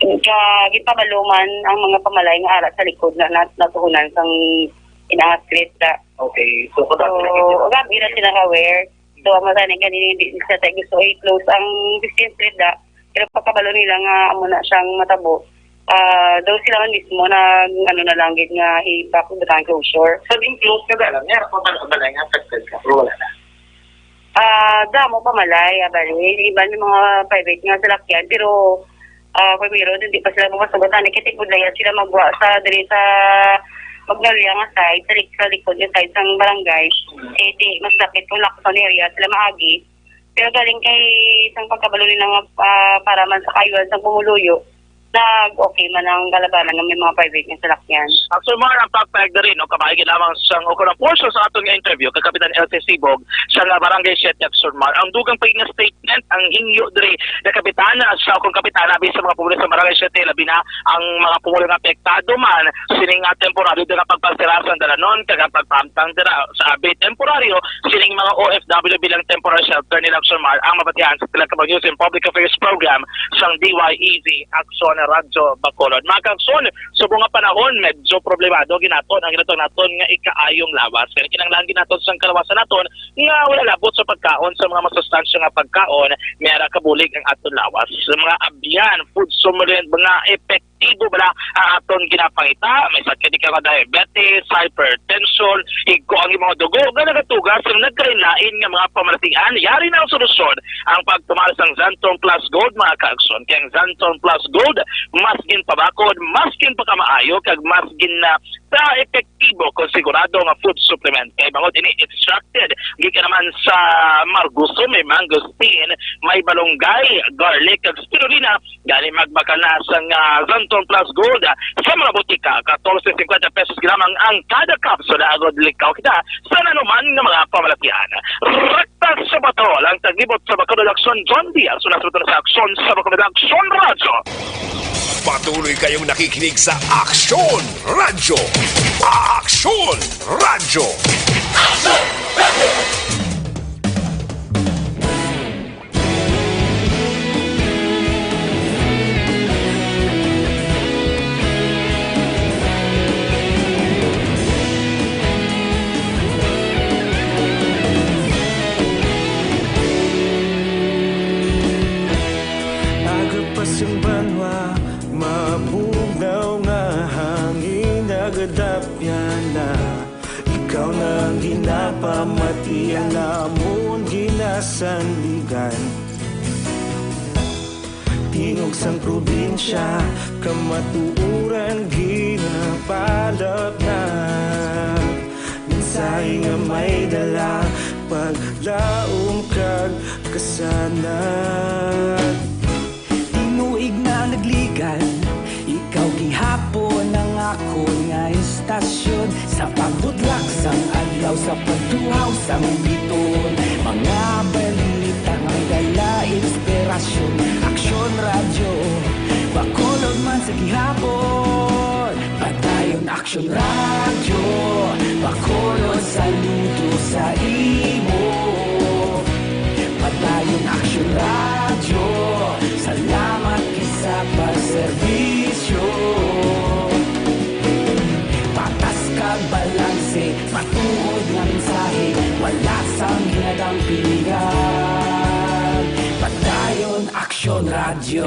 ka, ginpabalo man ang mga pamalay nga ara sa likod na, na natuhunan sang Inangas Street da. Okay. So, kung So, grabe na sila aware. So, amo tani gani, hindi sa tayo gusto i-close ang fifteenth Street da. Pero pagkabalo nila nga amo na siyang matabo, ah, daw sila man mismo na, ano na lang gid nga i-back butang closure. Sa din close na dalan, meron pa ba, ba lang affected ka? Pero wala na. Ah, damo pa malay, abali. Iban may mga private nga salakyan, pero, ah, primero, hindi pa sila makasugot. Ani, kay tipod na yan sila magwa sa, diri sa Magnolia nga side, sa lik-, sa likod nga side sang barangay. Eh, di, mas lapit kung Lacson area sila maagi. Pero galing kay isang pagkabalo nila nga, ah, para man sa kaayuhan sang pumuluyo, nag-okay man ang kalabanan nga may mga private nga salakyan. Actually, Mar, ang pagpayag na rin, no, kamay lamang sang ukon ang portion sa aton nga interview kay Kapitan L C Sibog, siya nga Barangay Siete Aksyon, Mar. Ang dugang pa nga statement, ang hingyo diri nga kapitana sa ukon kapitana, abi sa mga pumuloy sa Barangay Siete, labi na ang mga pumuloy nga apektado man sining, ah, temporaryo dira pagpasira sang dalanon kag ang pagpahamtang dira sa abi temporaryo sining mga O F W bilang temporary shelter nila, Aksyon, Mar, ang mabatian sa Telecabang News and Public Affairs Program sang D Y E V Aksyon Radyo Bacolod. Mga ka-Aksyon, subong nga panahon, medyo problemado ginaton ang ginaton naton nga ikaayong lawas. Kaya kinahanglan ginaton sang kalawasan naton nga wala labot sa pagkaon sa mga masustansya nga pagkaon, may ara kabulig ang aton lawas. Sa mga abyan, food supplement, mga epektibo bala ang aton ginapangita, may sakit ikaw nga diabetes, hypertension, igko ang imong dugo nga nagatuga sa nagkalain-lain nga mga pamalatian. Yari na ang solusyon, ang pagtumar sang Xanthone Plus Gold, mga ka-Aksyon. Kay ang Xanthone Plus Gold, mas ginpabakod, mas ginpakamaayo, kag mas gin-, ah, sa epektibo kung sigurado nga food supplement. Kay bangod ini extracted gikan naman sa marguso, may mangosteen, may malunggay, garlic, kag spirulina. Gani magbakal na sang, ah, Xanthone Plus Gold, ah, sa mga botika, katorse cincuenta pesos lamang ang kada kapsula, agod likaw kita sa nanuman nga mga pamalatian. Raktas sa bato, lang taglibot sa Bacolod Aksyon, John Diaz, una sa bato sa Aksyon sa Bacolod Aksyon Radyo. Patuloy kayong nakikinig sa Aksyon Radyo. Aksyon Radyo. Aga pa sing banwa, mabugnaw nga hangin, nagadapyan na. Ikaw na ang ginapamatian namon ginasandigan. Tingog sang probinsya, kamatuoran ginapalapnat. Mensahe nga may dala, paglaom kag kasanag. Tinuig na nagligan, ikaw gihapon ang akon nga istasyon. Sa pagbudlak sang adlaw, Sa pagtuhaw sang biton, mga balita nga may dala inspirasyon. Aksyon Radyo, Bacolod man sa gihapon. Padayon Aksyon Radyo, Bacolod saludo sa imo. Padayon Aksyon Radyo, salamat kay sa pagserbisyo. Patas kag balanse, matuod nga mensahe, wala sang ginadampingan. Padayon Aksyon Radyo.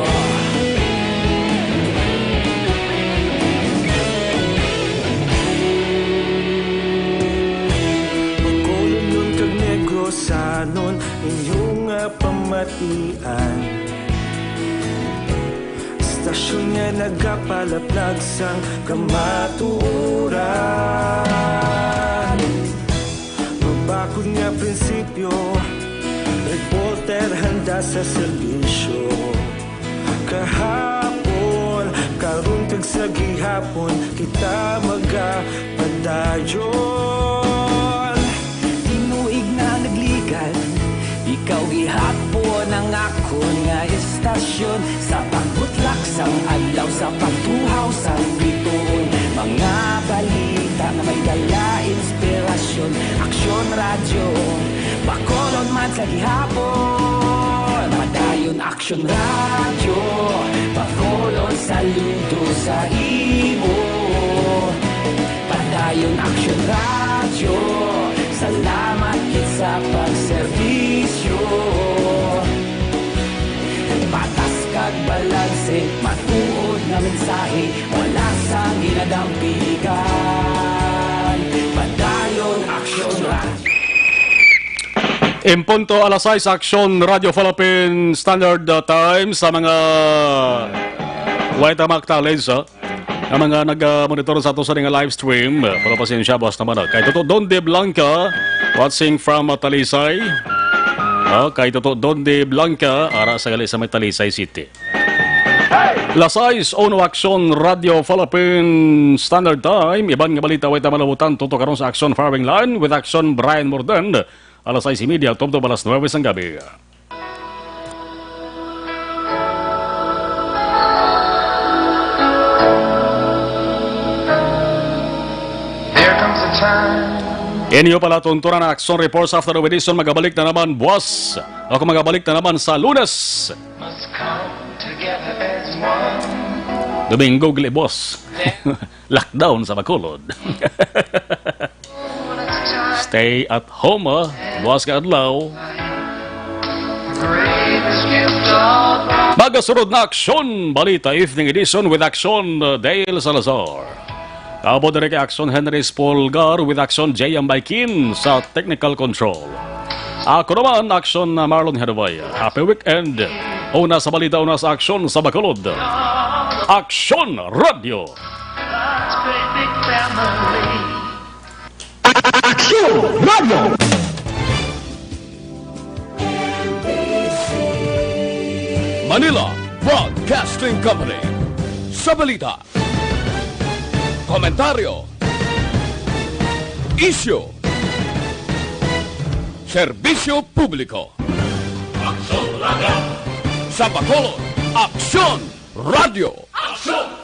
Bacolodnon kag Negrosanon, inyo nga pamatian. Istasyon nga nagapalaplag sang kamatuoran. Mabakod nga prinsipyo, reporter handa sa serbisyo. Kahapon, karon kag sa gihapon, kita magapadayon. Tinuig na nagligan, ikaw gihapon ang akon nga istasyon. Sa pagbutlak sang adlaw, sa pagtuhaw sang biton, mga balita nga may dala inspirasyon. Aksyon Radyo, Bacolod man sa gihapon. Padayon Aksyon Radyo, Bacolod saludo sa imo. Padayon Aksyon Radyo, salamat gid sa pagserbisyo. Patas kag balanse, matuod nga mensahe, wala sang ginadampigan. Padayon Aksyon Radyo. En punto alas sais, Aksyon Radyo Philippine Standard, uh, Time sa mga way ta mga acknowledge, uh, ang mga nag-, uh, monitor sa ato sa nga live stream. Uh, pero pasensya, boss naman, uh, kay Toto Don de Blanca, watching from, uh, Talisay. Uh, kay Toto Don de Blanca, ara sa gali sa may Talisay City. Alas sais uno, Aksyon Radyo Philippine Standard Time. Iban nga balita way ta malabutan tutok karon sa Aksyon Firing Line with Aksyon Brian Morden. Alas sais y media, tubtob alas nuwebe sang gabi. There comes a time. Inyo pala tuntunan ang Aksyon Reports After the Edition. Magabalik na naman buwas. Ako magabalik na naman sa Lunes. Must come together as one. Domingo, gali, boss. Lockdown sa Bacolod. Stay at home, ah. Buwas nga adlaw. Magasunod na Aksyon Balita Evening Edition with Aksyon, uh, Dale Salazar. Amo diri kay Aksyon Henry Spolgar with Aksyon J M Baikin sa technical control. Ako naman, Aksyon, uh, Marlon Hedaway. Happy weekend. Una sa balita, una sa aksyon sa Bacolod. Aksyon Radio. Aksyon Radio. Manila Broadcasting Company. Sa balita, komentaryo, isyu, serbisyo publiko. Aksyon Radio. Sa Bacolod, Aksyon Radio. Aksyon